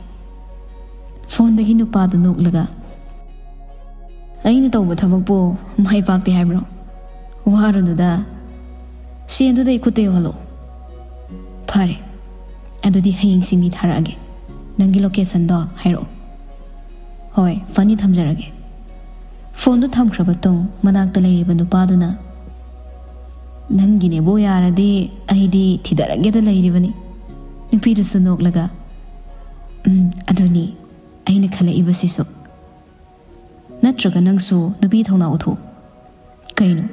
ꯐꯣꯟꯗꯒꯤ ꯅꯨꯄꯥꯗꯨ ꯅꯣꯛꯂꯒ, "ꯑꯩꯅ ꯇꯧꯕ ꯊꯕꯛꯄꯨ ꯃꯥꯏ ꯄꯥꯛꯇꯦ ꯍꯥꯏꯕ꯭ꯔꯣ? ꯋꯥꯔꯨꯅꯨꯗ꯫ ꯁꯦꯟꯗꯨꯗ ꯑꯩ ꯈꯨꯠꯇ ꯌꯧꯍꯜꯂꯛꯑꯣ꯫" "ꯐꯔꯦ, ꯑꯗꯨꯗꯤ ꯍꯌꯦꯡꯁꯤ ꯃꯤ ꯊꯥꯔꯛꯑꯒꯦ꯫ ꯅꯪꯒꯤ locationꯗꯣ ꯍꯥꯏꯔꯛꯑꯣ꯫" "ꯍꯣꯏ, ꯐꯅꯤ, ꯊꯝꯖꯔꯒꯦ꯫" ꯐꯣꯟꯗꯨ ꯊꯝꯈ꯭ꯔꯕ ꯇꯨꯡ ꯃꯅꯥꯛꯇ ꯂꯩꯔꯤꯕ ꯅꯨꯄꯥꯗꯨꯅ, "ꯅꯪꯒꯤꯅꯦꯕꯨ ꯌꯥꯔꯗꯤ ꯑꯩꯗꯤ ꯊꯤꯗꯔꯒꯦꯗ ꯂꯩꯔꯤꯕꯅꯤ꯫" ꯅꯨꯄꯤꯗꯨꯁꯨ ꯅꯣꯛꯂꯒ, "ꯎꯝ, ꯑꯗꯨꯅꯤ ꯑꯩꯅ ꯈꯜꯂꯛꯏꯕꯁꯤꯁꯨ꯫ ꯅꯠꯇ꯭ꯔꯒ ꯅꯪꯁꯨ ꯅꯨꯄꯤ ꯊꯧꯅꯥ ꯎꯠꯊꯣꯛꯎ꯫ ꯀꯩꯅꯣ,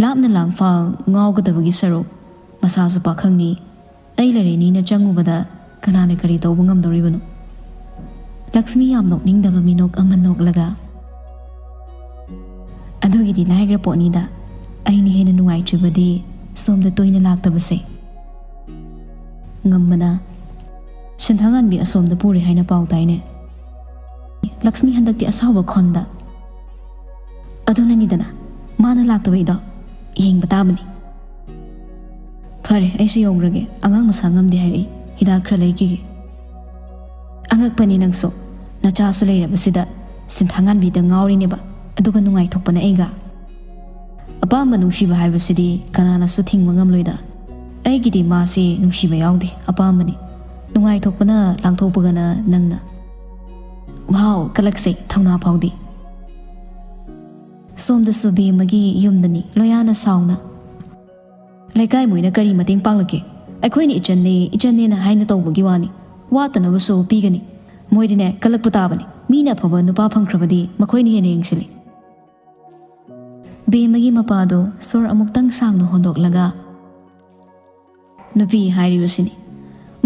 ꯂꯥꯞꯅ ꯂꯥꯡꯐꯥꯡ ꯉꯥꯎꯒꯗꯕꯒꯤ ꯁꯔꯨꯛ, ꯃꯁꯥꯁꯨ ꯄꯥꯈꯪꯅꯤ, ꯑꯩ ꯂꯩꯔꯤꯅꯤꯅ ꯆꯪꯉꯨꯕꯗ ꯀꯅꯥꯅ ꯀꯔꯤ ꯇꯧꯕ ꯉꯝꯗꯧꯔꯤꯕꯅꯣ?" ꯂꯛꯁꯃꯤ ꯌꯥꯝ ꯅꯣꯛꯅꯤꯡꯗꯕ ꯃꯤꯅꯣꯛ ꯑꯃ ꯅꯣꯛꯂꯒ, "ꯑꯗꯨꯒꯤꯗꯤ ꯂꯥꯏꯈ꯭ꯔ ꯄꯣꯠꯅꯤꯗ, ꯑꯩꯅ ꯍꯦꯟꯅ ꯅꯨꯡꯉꯥꯏꯇ꯭ꯔꯤꯕꯗꯤ ꯁꯣꯝꯗ ꯇꯣꯏꯅ ꯂꯥꯛꯇꯕꯁꯦ꯫" ꯉꯝꯕꯅ, "ꯁꯤꯟꯊꯥꯉꯥꯟꯕꯤ ꯑꯁꯣꯝꯗ ꯄꯨꯔꯦ ꯍꯥꯏꯅ ꯄꯥꯎ ꯇꯥꯏꯅꯦ꯫" ꯂꯛꯁꯃꯤ ꯍꯟꯗꯛꯇꯤ ꯑꯁꯥꯎꯕ ꯈꯣꯟꯗ, "ꯑꯗꯨꯅꯅꯤꯗꯅ ꯃꯥꯅ ꯂꯥꯛꯇꯕꯩꯗꯣ, ꯌꯦꯡꯕ ꯇꯥꯕꯅꯤ꯫ ꯐꯔꯦ, ꯑꯩꯁꯨ ꯌꯧꯈ꯭ꯔꯒꯦ, ꯑꯉꯥꯡ ꯃꯁꯥ ꯉꯝꯗꯦ ꯍꯥꯏꯔꯛꯏ, ꯍꯤꯗꯥꯛ ꯈꯔ ꯂꯩꯈꯤꯒꯦ꯫" "ꯑꯉꯛꯄꯅꯤ ꯅꯪꯁꯨ, ꯅꯆꯥꯁꯨ ꯂꯩꯔꯕꯁꯤꯗ ꯁꯤꯟꯊꯥꯉꯥꯟꯕꯤꯗ ꯉꯥꯎꯔꯤꯅꯦꯕ, ꯑꯗꯨꯒ ꯅꯨꯡꯉꯥꯏꯊꯣꯛꯄꯅ ꯑꯩꯒ꯫ ꯑꯄꯥꯝꯕ ꯅꯨꯡꯁꯤꯕ ꯍꯥꯏꯕꯁꯤꯗꯤ ꯀꯅꯥꯅꯁꯨ ꯊꯤꯡꯕ ꯉꯝꯂꯣꯏꯗ꯫ ꯑꯩꯒꯤꯗꯤ ꯃꯥꯁꯦ ꯅꯨꯡꯁꯤꯕ ꯌꯥꯎꯗꯦ, ꯑꯄꯥꯝꯕꯅꯤ꯫ ꯅꯨꯡꯉꯥꯏꯊꯣꯛꯄꯅ ꯂꯥꯡꯊꯣꯛꯄꯒꯅ ꯅꯪꯅ꯫ ꯋꯥꯎ, ꯀꯂꯛꯁꯦ ꯊꯧꯅꯥ ꯐꯥꯎꯗꯦ꯫ ꯁꯣꯝꯗꯁꯨ ꯕꯦꯝꯃꯒꯤ ꯌꯨꯝꯗꯅꯤ, ꯂꯣꯌꯥꯅ ꯁꯥꯎꯅ꯫ "ꯂꯩꯀꯥꯏ ꯃꯣꯏꯅ ꯀꯔꯤ ꯃꯇꯦꯡ ꯄꯥꯡꯂꯛꯀꯦ? ꯑꯩꯈꯣꯏꯅ ꯏꯆꯟꯅꯦ, ꯏꯆꯟꯅꯦꯅ ꯍꯥꯏꯅ ꯇꯧꯕꯒꯤ ꯋꯥꯅꯤ꯫ ꯋꯥꯠꯇꯅꯕꯁꯨ ꯄꯤꯒꯅꯤ꯫ ꯃꯣꯏꯗꯤꯅꯦ, ꯀꯜꯂꯛꯄ ꯇꯥꯕꯅꯤ꯫ ꯃꯤꯅ ꯑꯐꯕ ꯅꯨꯄꯥ ꯐꯪꯈ꯭ꯔꯕꯗꯤ ꯃꯈꯣꯏꯅ ꯍꯦꯟꯅ ꯌꯦꯡꯁꯤꯜꯂꯤ꯫" ꯕꯦꯝꯃꯒꯤ ꯃꯄꯥꯗꯣ ꯁꯣꯔ ꯑꯃꯨꯛꯇꯪ ꯁꯥꯡꯅ ꯍꯣꯟꯗꯣꯛꯂꯒ, "ꯅꯨꯄꯤ ꯍꯥꯏꯔꯤꯕꯁꯤꯅꯤ꯫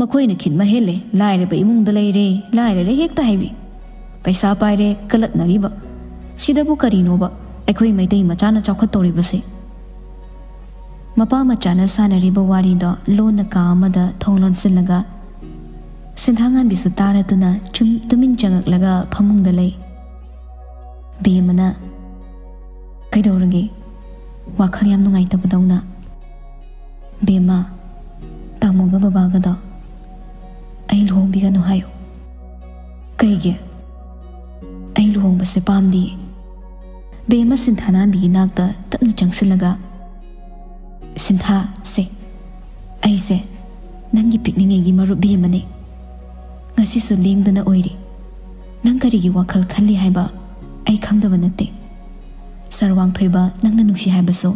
ꯃꯈꯣꯏꯅ ꯈꯤꯠꯃ ꯍꯦꯜꯂꯦ, ꯂꯥꯏꯔꯕ ꯏꯃꯨꯡꯗ ꯂꯩꯔꯦ, ꯂꯥꯏꯔꯔꯦ ꯍꯦꯛꯇ ꯍꯥꯏꯕꯤ꯫ ꯄꯩꯁꯥ ꯄꯥꯏꯔꯦ, ꯀꯂꯛꯅꯔꯤꯕ꯫ ꯁꯤꯗꯕꯨ ꯀꯔꯤꯅꯣꯕ ꯑꯩꯈꯣꯏ ꯃꯩꯇꯩ ꯃꯆꯥꯅ ꯆꯥꯎꯈꯠꯇꯧꯔꯤꯕꯁꯦ?" ꯃꯄꯥ ꯃꯆꯥꯅ ꯁꯥꯟꯅꯔꯤꯕ ꯋꯥꯔꯤꯗꯣ ꯂꯣꯟꯅ ꯀꯥ ꯑꯃꯗ ꯊꯣꯡ ꯂꯣꯟꯁꯤꯜꯂꯒ, ꯁꯤꯟꯊꯥꯉꯥꯟꯕꯤꯁꯨ ꯇꯥꯔꯗꯨꯅ ꯆꯨꯝ-, ꯇꯨꯃꯤꯟ ꯆꯪꯉꯛꯂꯒ ꯐꯃꯨꯡꯗ ꯂꯩ꯫ ꯕꯦꯝꯃꯅ, "ꯀꯩꯗꯧꯔꯒꯦ? ꯋꯥꯈꯜ ꯌꯥꯝ ꯅꯨꯡꯉꯥꯏꯇꯕꯗꯧꯅ?" "ꯕꯦꯝꯃ, ꯇꯥꯃꯣꯒ ꯕꯕꯥꯒꯗꯣ ꯑꯩ ꯂꯨꯍꯣꯡꯕꯤꯒꯅꯨ ꯍꯥꯏꯌꯨ꯫" "ꯀꯩꯒꯤ?" "ꯑꯩ ꯂꯨꯍꯣꯡꯕꯁꯦ ꯄꯥꯝꯗꯤꯌꯦ꯫" ꯕꯦꯝꯃ ꯁꯤꯟꯊꯥꯅꯥꯟꯕꯤꯒꯤ ꯅꯥꯛꯇ ꯇꯞꯅ ꯆꯪꯁꯤꯜꯂꯒ, "ꯁꯤꯟꯊꯥ, ꯁꯦ, ꯑꯩꯁꯦ ꯅꯪꯒꯤ ꯄꯤꯛꯂꯤꯉꯩꯒꯤ ꯃꯔꯨꯞ ꯕꯦꯝꯃꯅꯦ꯫ ꯉꯁꯤꯁꯨ ꯂꯦꯡꯗꯅ ꯑꯣꯏꯔꯤ꯫ ꯅꯪ ꯀꯔꯤꯒꯤ ꯋꯥꯈꯜ ꯈꯜꯂꯤ ꯍꯥꯏꯕ ꯑꯩ ꯈꯪꯗꯕ ꯅꯠꯇꯦ꯫ ꯁꯥꯔ ꯋꯥꯡꯊꯣꯏꯕ ꯅꯪꯅ ꯅꯨꯡꯁꯤ ꯍꯥꯏꯕꯁꯨ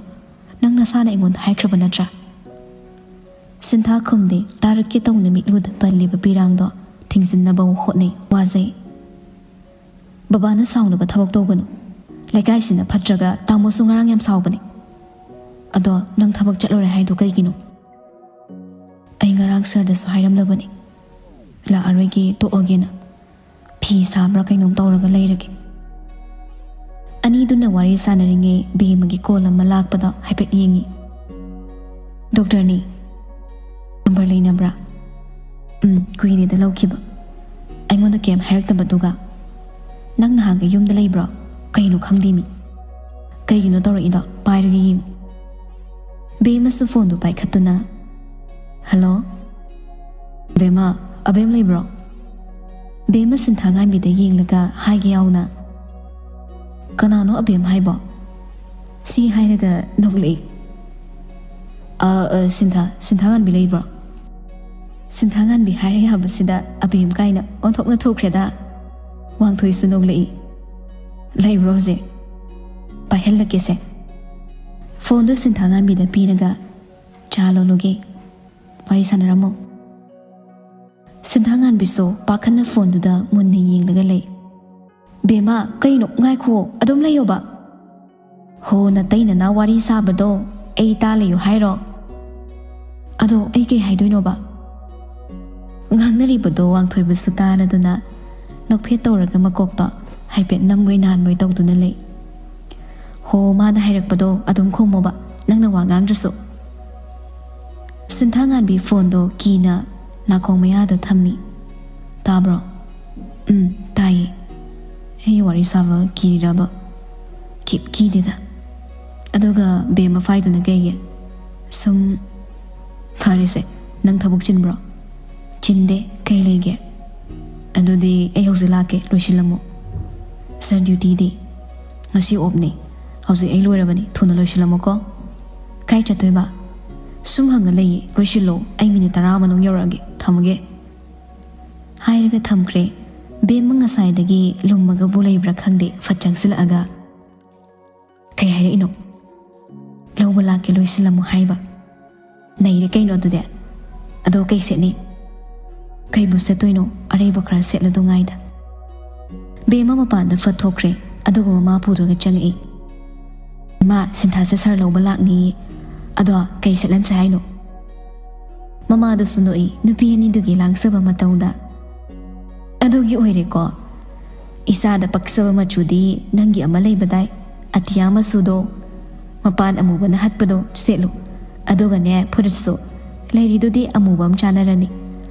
ꯅꯪ ꯅꯁꯥꯅ ꯑꯩꯉꯣꯟꯗ ꯍꯥꯏꯈ꯭ꯔꯕ ꯅꯠꯇ꯭ꯔꯥ?" ꯁꯤꯟꯊꯥ ꯈꯨꯝꯗꯦ꯫ ꯇꯥꯔꯛꯀꯦ ꯇꯧꯅ ꯃꯤꯠꯂꯨꯗ ꯄꯜꯂꯤꯕ ꯄꯤꯔꯥꯡꯗꯣ ꯊꯤꯡꯖꯤꯟꯅꯕ ꯍꯣꯠꯅꯩ꯫ ꯋꯥꯖꯩ꯫ "ꯕꯕꯥꯅ ꯁꯥꯎꯅꯕ ꯊꯕꯛ ꯇꯧꯒꯅꯨ꯫ ꯂꯩꯀꯥꯏꯁꯤꯅ ꯐꯠꯇ꯭ꯔꯒ ꯇꯥꯃꯣꯁꯨ ꯉꯔꯥꯡ ꯌꯥꯝ ꯁꯥꯎꯕꯅꯦ꯫ ꯑꯗꯣ ꯅꯪ ꯊꯕꯛ ꯆꯠꯂꯨꯔꯦ ꯍꯥꯏꯗꯣ ꯀꯩꯒꯤꯅꯣ?" "ꯑꯩ ꯉꯔꯥꯡ ꯁꯥꯔꯗꯁꯨ ꯍꯥꯏꯔꯝꯂꯕꯅꯦ, ꯂꯥꯛꯑꯔꯣꯏꯒꯦ, ꯇꯣꯛꯑꯒꯦꯅ꯫ ꯐꯤ ꯁꯥꯕ꯭ꯔꯥ ꯀꯩꯅꯣꯝ ꯇꯧꯔꯒ ꯂꯩꯔꯒꯦ꯫" ꯑꯅꯤꯗꯨꯅ ꯋꯥꯔꯤ ꯁꯥꯟꯅꯔꯤꯉꯩ ꯕꯦꯝꯃꯒꯤ ꯀꯣꯜ ꯑꯃ ꯂꯥꯛꯄꯗ ꯍꯥꯏꯐꯦꯠ ꯌꯦꯡꯉꯤ꯫ "ꯗꯣꯛꯇꯔꯅꯤ꯫ ꯅꯝꯕꯔ ꯂꯩꯅꯕ꯭ꯔꯥ?" "ꯎꯝ, ꯀꯨꯏꯔꯦꯗ ꯂꯧꯈꯤꯕ꯫ ꯑꯩꯉꯣꯟꯗ ꯀꯩꯝ ꯍꯥꯏꯔꯛꯇꯕꯗꯨꯒ꯫ ꯅꯪ ꯅꯍꯥꯟꯒꯩ ꯌꯨꯝꯗ ꯂꯩꯕ꯭ꯔꯣ? ꯀꯩꯅꯣ ꯈꯪꯗꯦꯃꯤ꯫ ꯀꯩꯒꯤꯅꯣ ꯇꯧꯔꯛꯏꯗꯣ? ꯄꯥꯏꯔꯒ ꯌꯦꯡꯉꯨ꯫" ꯕꯦꯝꯃꯁꯨ ꯐꯣꯟꯗꯨ ꯄꯥꯏꯈꯠꯇꯨꯅ, "ꯍꯜꯂꯣ? ꯕꯦꯝꯃ, ꯑꯕꯦꯝ ꯂꯩꯕ꯭ꯔꯣ?" ꯕꯦꯝꯃ ꯁꯤꯟꯊꯥꯉꯥꯟꯕꯤꯗ ꯌꯦꯡꯂꯒ ꯍꯥꯏꯒꯦ ꯌꯥꯎꯅ, "ꯀꯅꯥꯅꯣ ꯑꯕꯦꯝ ꯍꯥꯏꯕꯣ?" ꯁꯤ ꯍꯥꯏꯔꯒ ꯅꯣꯛꯂꯛꯏ꯫ "ꯑ, ꯑ, ꯁꯤꯟꯊꯥ, ꯁꯤꯟꯊꯥꯉꯥꯟꯕꯤ ꯂꯩꯕ꯭ꯔꯣ?" ꯁꯤꯟꯊꯥꯉꯥꯟꯕꯤ ꯍꯥꯏꯔ ꯌꯥꯕꯁꯤꯗ ꯑꯕꯦꯝ ꯀꯥꯏꯅ ꯑꯣꯟꯊꯣꯛꯅ ꯊꯣꯛꯈ꯭ꯔꯦꯗ꯫ ꯋꯥꯡꯊꯣꯏꯁꯨ ꯅꯣꯛꯂꯛꯏ꯫ "ꯂꯩꯕ꯭ꯔꯣ ꯍꯧꯖꯤꯛ? ꯄꯥꯏꯍꯜꯂꯛꯀꯦꯁꯦ꯫ ꯐꯣꯟꯗꯨ ꯁꯤꯟꯊꯥꯉꯥꯟꯕꯤꯗ ꯄꯤꯔꯒ ꯆꯥ ꯂꯣꯜꯂꯨꯒꯦ꯫ ꯋꯥꯔꯤ ꯁꯥꯟꯅꯔꯝꯃꯣ꯫" ꯁꯤꯟꯊꯥꯉꯥꯟꯕꯤꯁꯨ ꯄꯥꯈꯠꯅ ꯐꯣꯟꯗꯨꯗ ꯃꯨꯟꯅ ꯌꯦꯡꯂꯒ ꯂꯩ꯫ "ꯕꯦꯝꯃ, ꯀꯩꯅꯣ? ꯉꯥꯏꯈꯨꯑꯣ, ꯑꯗꯨꯝ ꯂꯩꯌꯣꯕ꯫" "ꯍꯣ, ꯅꯇꯩ ꯅꯅꯥꯎ ꯋꯥꯔꯤ ꯁꯥꯕꯗꯣ ꯑꯩ ꯇꯥ ꯂꯩꯌꯨ ꯍꯥꯏꯔꯣ? ꯑꯗꯣ ꯑꯩ ꯀꯩ ꯍꯥꯏꯗꯣꯏꯅꯣꯕ?" ꯉꯥꯡꯅꯔꯤꯕꯗꯣ ꯋꯥꯡꯊꯣꯏꯕꯁꯨ ꯇꯥꯔꯗꯨꯅ ꯅꯣꯛꯐꯦꯠ ꯇꯧꯔꯒ ꯃꯀꯣꯛꯇꯣ ꯍꯥꯏꯐꯦꯠ ꯅꯝꯕꯣꯏ ꯅꯥꯟꯕꯣꯏ ꯇꯧꯗꯨꯅ ꯂꯩ꯫ "ꯍꯣ, ꯃꯥꯅ ꯍꯥꯏꯔꯛꯄꯗꯣ ꯑꯗꯨꯝ ꯈꯨꯝꯃꯣꯕ, ꯅꯪꯅ ꯋꯥ ꯉꯥꯡꯗ꯭ꯔꯁꯨ꯫" ꯁꯤꯟꯊꯥꯉꯥꯟꯕꯤ ꯐꯣꯟꯗꯣ ꯀꯤꯅ ꯅꯥꯀꯣꯡ ꯃꯌꯥꯗ ꯊꯝꯃꯤ꯫ "ꯇꯥꯕ꯭ꯔꯣ?" "ꯎꯝ, ꯇꯥꯏꯌꯦ꯫" "ꯑꯩ ꯋꯥꯔꯤ ꯁꯥꯕ ꯀꯤꯔꯤꯔꯕ?" "ꯀꯤ-, ꯀꯤꯗꯦꯗ꯫ ꯑꯗꯨꯒ ꯕꯦꯝꯃ ꯐꯥꯏꯗꯨꯅ ꯀꯩꯒꯤ?" "ꯁꯨꯝ꯫" "ꯐꯔꯦꯁꯦ, ꯅꯪ ꯊꯕꯛ ꯆꯤꯟꯕ꯭ꯔꯣ?" "ꯆꯤꯟꯗꯦ, ꯀꯩ ꯂꯩꯒꯦ?" "ꯑꯗꯨꯗꯤ ꯑꯩ ꯍꯧꯖꯤꯛ ꯂꯥꯛꯀꯦ, ꯂꯣꯏꯁꯤꯜꯂꯝꯃꯣ꯫" "ꯁꯥꯔ, ꯗ꯭ꯌꯨꯇꯤꯗꯤ?" "ꯉꯁꯤ ꯑꯣꯞꯅꯦ꯫ ꯍꯧꯖꯤꯛ ꯑꯩ ꯂꯣꯏꯔꯕꯅꯤ, ꯊꯨꯅ ꯂꯣꯏꯁꯤꯜꯂꯝꯃꯣꯀꯣ꯫" "ꯀꯥꯏ ꯆꯠꯇꯣꯏꯕ?" "ꯁꯨꯝ ꯍꯪꯉ ꯂꯩꯌꯦ, ꯂꯣꯏꯁꯤꯜꯂꯣ, ꯑꯩ ꯃꯤꯅꯤꯠ ꯇꯔꯥ ꯃꯅꯨꯡ ꯌꯧꯔꯛꯑꯒꯦ, ꯊꯝꯃꯒꯦ꯫" ꯍꯥꯏꯔꯒ ꯊꯝꯈ꯭ꯔꯦ꯫ ꯕꯦꯝꯃ ꯉꯁꯥꯏꯗꯒꯤ ꯂꯨꯝꯃꯒꯕꯨ ꯂꯩꯕ꯭ꯔꯥ ꯈꯪꯗꯦ, ꯐꯠ ꯆꯪꯁꯤꯜꯂꯛꯑꯒ, "ꯀꯩ ꯍꯥꯏꯔꯛꯏꯅꯣ?" "ꯂꯧꯕ ꯂꯥꯛꯀꯦ, ꯂꯣꯏꯁꯤꯜꯂꯝꯃꯣ ꯍꯥꯏꯕ꯫" "ꯅꯩꯔꯦ ꯀꯩꯅꯣ ꯑꯗꯨꯗꯤ꯫ ꯑꯗꯣ ꯀꯩ ꯁꯦꯠꯅꯤ?" "ꯀꯩꯕꯨ ꯁꯦꯠꯇꯣꯏꯅꯣ? ꯑꯔꯩꯕ ꯈꯔ ꯁꯦꯠꯂꯗꯧ ꯉꯥꯏꯗ꯫" ꯕꯦꯝꯃ ꯃꯄꯥꯟꯗ ꯐꯠ ꯊꯣꯛꯈ꯭ꯔꯦ, ꯑꯗꯨꯒ ꯃꯃꯥ ꯄꯨꯗꯨꯅ ꯆꯪꯉꯛꯏ꯫ "ꯏꯃꯥ, ꯁꯤꯟꯊꯥꯁꯦ ꯁꯥꯔ ꯂꯧꯕ ꯂꯥꯛꯅꯤꯌꯦ꯫ ꯑꯗꯣ ꯀꯩ ꯁꯦꯠꯍꯟꯁꯦ ꯍꯥꯏꯅꯣ?" ꯃꯃꯥꯗꯨꯁꯨ ꯅꯣꯛꯏ, ꯅꯨꯄꯤ ꯑꯅꯤꯗꯨꯒꯤ ꯂꯥꯡꯖꯕ ꯃꯇꯧꯗ꯫ "ꯑꯗꯨꯒꯤ ꯑꯣꯏꯔꯦꯀꯣ꯫ ꯏꯆꯥꯗ ꯄꯛꯆꯕ ꯃꯆꯨꯗꯤ ꯅꯪꯒꯤ ꯑꯃ ꯂꯩꯕꯗꯥꯏ, ꯑꯇꯤꯌꯥ ꯃꯆꯨꯗꯣ, ꯃꯄꯥꯟ ꯑꯃꯨꯕꯅ ꯍꯠꯄꯗꯣ ꯁꯦꯠꯂꯨ꯫ ꯑꯗꯨꯒꯅꯦ, ꯐꯨꯔꯤꯠꯁꯨ ꯂꯩꯔꯤꯗꯨꯗꯤ ꯑꯃꯨꯕ ꯑꯃ ꯆꯥꯟꯅꯔꯅꯤ꯫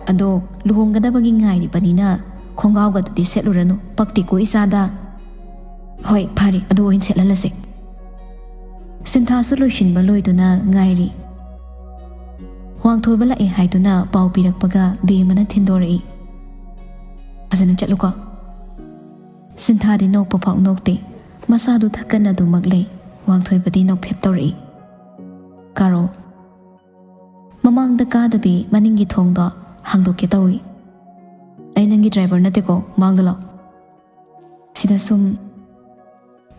ꯑꯗꯣ ꯂꯨꯍꯣꯡꯒꯗꯕꯒꯤ ꯉꯥꯏꯔꯤꯕꯅꯤꯅ ꯈꯣꯡꯒ꯭ꯔꯥꯎꯒꯗꯨꯗꯤ ꯁꯦꯠꯂꯨꯔꯅꯨ, ꯄꯛꯇꯦꯀꯣ ꯏꯆꯥꯗ꯫" "ꯍꯣꯏ, ꯐꯔꯦ, ꯑꯗꯨ ꯑꯣꯏꯅ ꯁꯦꯠꯍꯜꯂꯁꯦ꯫" ꯁꯤꯟꯊꯥꯁꯨ ꯂꯣꯏꯁꯤꯟꯕ ꯂꯣꯏꯗꯨꯅ ꯉꯥꯏꯔꯤ꯫ ꯋꯥꯡꯊꯣꯏꯕ ꯂꯥꯛꯑꯦ ꯍꯥꯏꯗꯨꯅ ꯄꯥꯎ ꯄꯤꯔꯛꯄꯒ ꯕꯦꯝꯃꯅ ꯊꯤꯟꯗꯣꯔꯛꯏ꯫ "ꯐꯖꯅ ꯆꯠꯂꯨꯀꯣ꯫" ꯁꯤꯟꯊꯥꯗꯤ ꯅꯣꯛꯄ ꯐꯥꯎ ꯅꯣꯛꯇꯦ꯫ ꯃꯁꯥꯗꯨ ꯊꯛꯀꯠꯅꯗꯨꯃꯛ ꯂꯩ꯫ ꯋꯥꯡꯊꯣꯏꯕꯗꯤ ꯅꯣꯛꯐꯦꯠ ꯇꯧꯔꯛꯏ꯫ "ꯀꯥꯔꯣ꯫" ꯃꯃꯥꯡꯗ ꯀꯥꯗꯕꯤ ꯃꯅꯤꯡꯒꯤ ꯊꯣꯡꯗꯣ ꯍꯥꯡꯗꯣꯛꯀꯦ ꯇꯧꯏ꯫ "ꯑꯩ ꯅꯪꯒꯤ ꯗ꯭ꯔꯥꯏꯚꯔ ꯅꯠꯇꯦꯀꯣ, ꯃꯥꯡꯗ ꯂꯥꯛ꯫ ꯁꯤꯗ ꯁꯨꯝ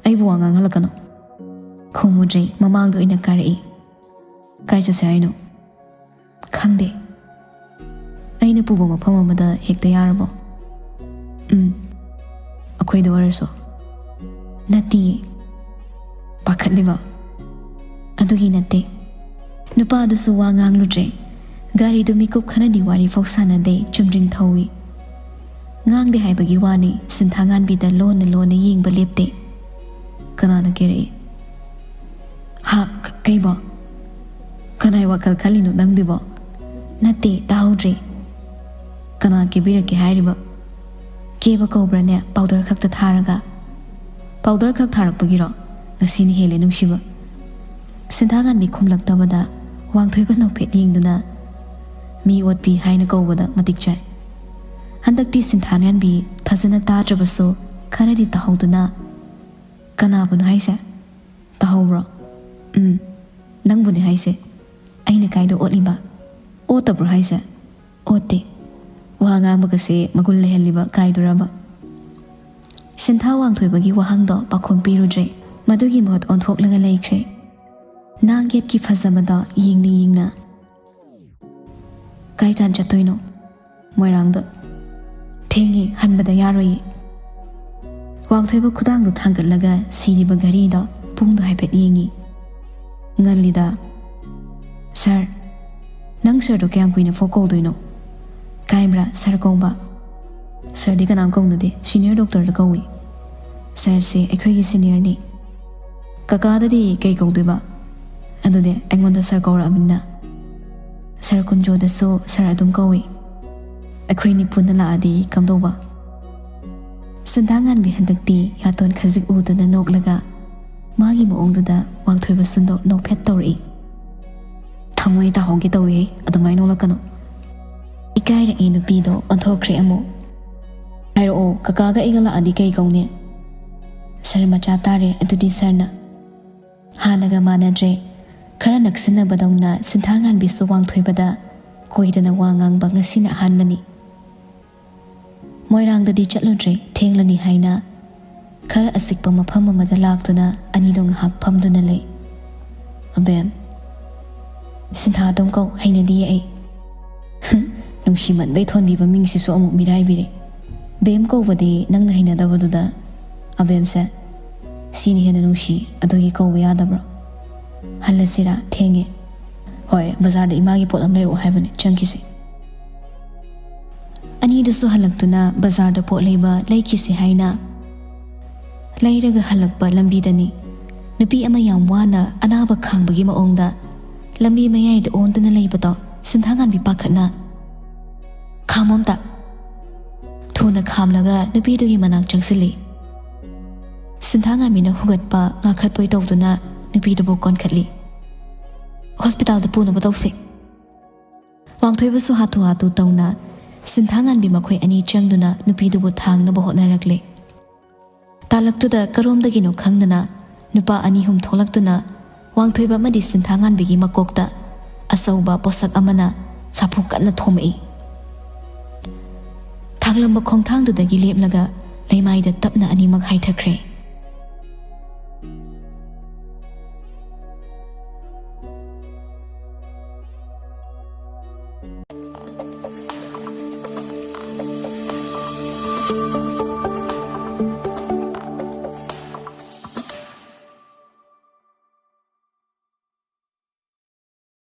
ꯑꯩꯕꯨ ꯋꯥ ꯉꯥꯡꯍꯜꯂꯛꯀꯅꯨ꯫" ꯈꯨꯝꯃꯨꯗ꯭ꯔꯦ, ꯃꯃꯥꯡꯗ ꯑꯣꯏꯅ ꯀꯥꯔꯛꯏ꯫ "ꯀꯥꯏ ꯆꯠꯁꯦ ꯍꯥꯏꯅꯣ?" "ꯈꯪꯗꯦ꯫ ꯑꯩꯅ ꯄꯨꯕ ꯃꯐꯝ ꯑꯃꯗ ꯍꯦꯛꯇ ꯌꯥꯔꯕꯣ?" "ꯎꯝ, ꯑꯩꯈꯣꯏꯗ ꯑꯣꯏꯔꯁꯨ꯫" "ꯅꯠꯇꯤꯌꯦ꯫" ꯄꯥꯈꯠꯂꯤꯕ? "ꯑꯗꯨꯒꯤ ꯅꯠꯇꯦ꯫" ꯅꯨꯄꯥ ꯑꯗꯨꯁꯨ ꯋꯥ ꯉꯥꯡꯂꯨꯗ꯭ꯔꯦ꯫ ꯒꯥꯔꯤꯗꯨ ꯃꯤꯀꯨꯞ ꯈꯔꯅꯤ ꯋꯥꯔꯤꯐꯥꯎ ꯁꯥꯟꯅꯗꯦ, ꯆꯨꯝꯗ꯭ꯔꯤꯡ ꯊꯧꯏ꯫ ꯉꯥꯡꯗꯦ ꯍꯥꯏꯕꯒꯤ ꯋꯥꯅꯤ, ꯁꯤꯟꯊꯥꯉꯥꯟꯕꯤꯗ ꯂꯣꯟꯅ ꯂꯣꯟꯅ ꯌꯦꯡꯕ ꯂꯦꯞꯇꯦ꯫ "ꯀꯅꯥꯅ ꯀꯦꯔꯛꯏ?" "ꯍꯥ? ꯀ-, ꯀꯩꯕꯣ? ꯀꯅꯥꯏ ꯋꯥꯈꯜ ꯈꯜꯂꯤꯅꯣ ꯅꯪꯗꯨꯕꯣ?" "ꯅꯠꯇꯦ, ꯇꯥꯍꯧꯗ꯭ꯔꯦ꯫" "ꯀꯅꯥ ꯀꯦꯕꯤꯔꯛꯀꯦ ꯍꯥꯏꯔꯤꯕ? ꯀꯦꯕ ꯀꯧꯕ꯭ꯔꯅꯦ, ꯄꯥꯎꯗꯔ ꯈꯛꯇ ꯊꯥꯔꯒ?" "ꯄꯥꯎꯗꯔ ꯈꯛ ꯊꯥꯔꯛꯄꯒꯤꯔꯣ? ꯉꯁꯤꯅ ꯍꯦꯜꯂꯦ ꯅꯨꯡꯁꯤꯕ꯫" ꯁꯤꯟꯊꯥꯉꯥꯟꯕꯤ ꯈꯨꯝꯂꯛꯇꯕꯗ ꯋꯥꯡꯊꯣꯏꯕ ꯅꯣꯛꯐꯦꯠ ꯌꯦꯡꯗꯨꯅ, "ꯃꯤ ꯑꯣꯠꯄꯤ ꯍꯥꯏꯅ ꯀꯧꯕꯗ ꯃꯇꯤꯛ ꯆꯥꯏ꯫" ꯍꯟꯗꯛꯇꯤ ꯁꯤꯟꯊꯥꯉꯥꯟꯕꯤ ꯐꯖꯅ ꯇꯥꯗ꯭ꯔꯕꯁꯨ ꯈꯔꯗꯤ ꯇꯥꯍꯧꯗꯨꯅ, "ꯀꯅꯥꯕꯨꯅꯣ ꯍꯥꯏꯁꯦ? ꯇꯥꯍꯧꯕ꯭ꯔꯣ?" "ꯎꯝ, ꯅꯪꯕꯨꯅꯦ ꯍꯥꯏꯁꯦ꯫ ꯑꯩꯅ ꯀꯥꯏꯗ ꯑꯣꯠꯂꯤꯕ? ꯑꯣꯠꯇꯕ꯭ꯔꯣ ꯍꯥꯏꯁꯦ?" "ꯑꯣꯠꯇꯦ꯫ ꯋꯥ ꯉꯥꯡꯕꯒꯁꯦ ꯃꯒꯨꯟ ꯂꯩꯍꯜꯂꯤꯕ ꯀꯥꯏꯗꯨꯔꯕ?" ꯁꯤꯟꯊꯥ ꯋꯥꯡꯊꯣꯏꯕꯒꯤ ꯋꯥꯍꯪꯗꯣ ꯄꯥꯎꯈꯨꯝ ꯄꯤꯔꯨꯗ꯭ꯔꯦ꯫ ꯃꯗꯨꯒꯤ ꯃꯍꯨꯠ ꯑꯣꯟꯊꯣꯛꯂꯒ ꯂꯩꯈ꯭ꯔꯦ꯫ ꯅꯥꯡꯒꯦꯠꯀꯤ ꯐꯖꯕꯗꯣ ꯌꯦꯡꯅ ꯌꯦꯡꯅ꯫ "ꯀꯥꯏ ꯇꯥꯟ ꯆꯠꯇꯣꯏꯅꯣ?" "ꯃꯣꯏꯔꯥꯡꯗ꯫" "ꯊꯦꯡꯉꯤ, ꯍꯟꯕꯗ ꯌꯥꯔꯣꯏꯌꯦ꯫" ꯋꯥꯡꯊꯣꯏꯕ ꯈꯨꯗꯥꯡꯗꯨ ꯊꯥꯡꯒꯠꯂꯒ ꯁꯤꯔꯤꯕ ꯘꯔꯤꯗꯣ, ꯄꯨꯡꯗꯣ ꯍꯥꯏꯐꯦꯠ ꯌꯦꯡꯉꯤ꯫ "ꯉꯜꯂꯤꯗ꯫" "ꯁꯥꯔ꯫" "ꯅꯪ ꯁꯥꯔꯗꯣ ꯀꯌꯥꯝ ꯀꯨꯏꯅ ꯐꯥꯎ ꯀꯧꯗꯣꯏꯅꯣ?" "ꯀꯥꯏꯕ꯭ꯔꯥ ꯁꯥꯔ ꯀꯧꯕ?" "ꯁꯥꯔꯗꯤ ꯀꯅꯥꯝ ꯀꯧꯅꯗꯦ, ꯁꯤꯅꯤꯌꯔ ꯗꯣꯛꯇꯔꯗ ꯀꯧꯏ꯫" "ꯁꯥꯔꯁꯦ ꯑꯩꯈꯣꯏꯒꯤ ꯁꯤꯅꯤꯌꯔꯅꯤ꯫" "ꯀꯀꯥꯗꯗꯤ ꯀꯩ ꯀꯧꯗꯣꯏꯕ?" "ꯑꯗꯨꯗꯤ ꯑꯩꯉꯣꯟꯗ ꯁꯥꯔ ꯀꯧꯔꯛꯑꯕꯅꯤꯅ꯫" "ꯁꯥꯔ ꯀꯨꯟꯖꯣꯗꯁꯨ ꯁꯥꯔ ꯑꯗꯨꯝ ꯀꯧꯏ꯫ ꯑꯩꯈꯣꯏꯅꯤ ꯄꯨꯟꯅ ꯂꯥꯛꯑꯗꯤ ꯀꯝꯗꯧꯕ?" ꯁꯤꯟꯊꯥꯉꯥꯟꯕꯤ ꯍꯟꯗꯛꯇꯤ ꯌꯥꯇꯣꯟ ꯈꯖꯤꯛ ꯎꯗꯅ ꯅꯣꯛꯂꯒ ꯃꯥꯒꯤ ꯃꯑꯣꯡꯗꯨꯗ ꯋꯥꯡꯊꯣꯏꯕꯁꯨ ꯅꯣꯛ ꯅꯣꯛꯐꯦꯠ ꯇꯧꯔꯛꯏ꯫ "ꯊꯃꯣꯏ ꯇꯥꯍꯧꯒꯦ ꯇꯧꯏ, ꯑꯗꯨꯃꯥꯏꯅ ꯅꯣꯛꯂꯛꯀꯅꯨ꯫" ꯏꯀꯥꯏꯔꯛꯏ ꯅꯨꯄꯤꯗꯣ ꯑꯣꯟꯊꯣꯛꯈ꯭ꯔꯦ ꯑꯃꯨꯛ꯫ "ꯍꯥꯏꯔꯛꯑꯣ, ꯀꯀꯥꯒ ꯑꯩꯒ ꯂꯥꯛꯑꯗꯤ ꯀꯩ ꯀꯧꯅꯤ?" "ꯁꯥꯔ ꯃꯆꯥ ꯇꯥꯔꯦ ꯑꯗꯨꯗꯤ ꯁꯥꯔꯅ꯫" ꯍꯥꯟꯅꯒ ꯃꯥꯟꯅꯗ꯭ꯔꯦ꯫ ꯈꯔ ꯅꯛꯁꯤꯟꯅꯕꯗꯧꯅ ꯁꯤꯟꯊꯥꯉꯥꯟꯕꯤꯁꯨ ꯋꯥꯡꯊꯣꯏꯕꯗ ꯀꯣꯏꯗꯅ ꯋꯥ ꯉꯥꯡꯕ ꯉꯁꯤꯅ ꯑꯍꯥꯟꯕꯅꯤ꯫ ꯃꯣꯏꯔꯥꯡꯗꯗꯤ ꯆꯠꯂꯨꯗ꯭ꯔꯦ, ꯊꯦꯡꯂꯅꯤ ꯍꯥꯏꯅ ꯈꯔ ꯑꯆꯤꯛꯄ ꯃꯐꯝ ꯑꯃꯗ ꯂꯥꯛꯇꯨꯅ ꯑꯅꯤꯗꯣ ꯉꯥꯏꯍꯥꯛ ꯐꯝꯗꯨꯅ ꯂꯩ꯫ "ꯑꯕꯦꯝ, ꯁꯤꯟꯊꯥ ꯑꯗꯨꯝ ꯀꯧ, ꯍꯩꯅꯗꯤꯌꯦ ꯑꯩ꯫" ꯅꯨꯡꯁꯤꯃꯟꯕꯩ ꯊꯣꯟꯕꯤꯕ ꯃꯤꯡꯁꯤꯁꯨ ꯑꯃꯨꯛ ꯃꯤꯔꯥꯏꯕꯤꯔꯦ꯫ "ꯕꯦꯝ ꯀꯧꯕꯗꯤ ꯅꯪꯅ ꯍꯩꯅꯗꯕꯗꯨꯗ ꯑꯕꯦꯝꯁꯦ ꯁꯤꯅ ꯍꯦꯟꯅ ꯅꯨꯡꯁꯤ, ꯑꯗꯨꯒꯤ ꯀꯧꯕ ꯌꯥꯗꯕ꯭ꯔꯣ? ꯍꯜꯂꯁꯤꯔꯥ? ꯊꯦꯡꯉꯦ꯫" "ꯍꯣꯏ, ꯕꯖꯥꯔꯗ ꯏꯃꯥꯒꯤ ꯄꯣꯠ ꯑꯃ ꯂꯩꯔꯛꯑꯣ ꯍꯥꯏꯕꯅꯦ, ꯆꯪꯈꯤꯁꯦ꯫" ꯑꯅꯤꯗꯨꯁꯨ ꯍꯜꯂꯛꯇꯨꯅ ꯕꯖꯥꯔꯗ ꯄꯣꯠ ꯂꯩꯕ ꯂꯩꯈꯤꯁꯦ ꯍꯥꯏꯅ ꯂꯩꯔꯒ ꯍꯜꯂꯛꯄ ꯂꯝꯕꯤꯗꯅꯤ ꯅꯨꯄꯤ ꯑꯃ ꯌꯥꯝ ꯋꯥꯅ ꯑꯅꯥꯕ ꯈꯥꯡꯕꯒꯤ ꯃꯑꯣꯡꯗ ꯂꯝꯕꯤ ꯃꯌꯥꯏꯗ ꯑꯣꯟꯗꯨꯅ ꯂꯩꯕꯗꯣ ꯁꯤꯟꯊꯥꯉꯥꯟꯕꯤ ꯄꯥꯈꯠꯅ "ꯈꯥꯝꯃꯣ ꯑꯝꯇ꯫" ꯊꯨꯅ ꯈꯥꯝꯂꯒ ꯅꯨꯄꯤꯗꯨꯒꯤ ꯃꯅꯥꯛ ꯆꯪꯁꯤꯜꯂꯤ꯫ ꯁꯤꯟꯊꯥꯉꯥꯟꯕꯤꯅ ꯍꯨꯒꯠꯄ ꯉꯥꯈꯠꯄꯣꯏ ꯇꯧꯗꯨꯅ ꯅꯨꯄꯤꯗꯨꯕꯨ ꯀꯣꯟꯈꯠꯂꯤ꯫ "ꯍꯣꯁꯄꯤꯇꯥꯜꯗ ꯄꯨꯅꯕ ꯇꯧꯁꯤ꯫" ꯋꯥꯡꯊꯣꯏꯕꯁꯨ ꯍꯥꯊꯨ ꯍꯥꯊꯨ ꯇꯧꯅ ꯁꯤꯟꯊꯥꯉꯥꯟꯕꯤ ꯃꯈꯣꯏ ꯑꯅꯤ ꯆꯪꯗꯨꯅ ꯅꯨꯄꯤꯗꯨꯕꯨ ꯊꯥꯡꯅꯕ ꯍꯣꯠꯅꯔꯛꯂꯦ꯫ ꯇꯥꯂꯛꯇꯨꯗ ꯀꯔꯣꯝꯗꯒꯤꯅꯣ ꯈꯪꯗꯅ ꯅꯨꯄꯥ ꯑꯅꯤ ꯑꯍꯨꯝ ꯊꯣꯛꯂꯛꯇꯨꯅ ꯋꯥꯡꯊꯣꯏꯕ ꯑꯃꯗꯤ ꯁꯤꯟꯊꯥꯉꯥꯟꯕꯤꯒꯤ ꯃꯀꯣꯛꯇ ꯑꯆꯧꯕ ꯄꯣꯠꯁꯛ ꯑꯃꯅ ꯁꯥꯐꯨ ꯀꯟꯅ ꯊꯣꯝꯃꯛꯏ꯫ ꯊꯥꯡꯂꯝꯕ ꯈꯣꯡꯊꯥꯡꯗꯨꯗꯒꯤ ꯂꯦꯞꯂꯒ ꯂꯩꯃꯥꯏꯗ ꯇꯞꯅ ꯑꯅꯤꯃꯛ ꯍꯥꯏꯊꯈ꯭ꯔꯦ꯫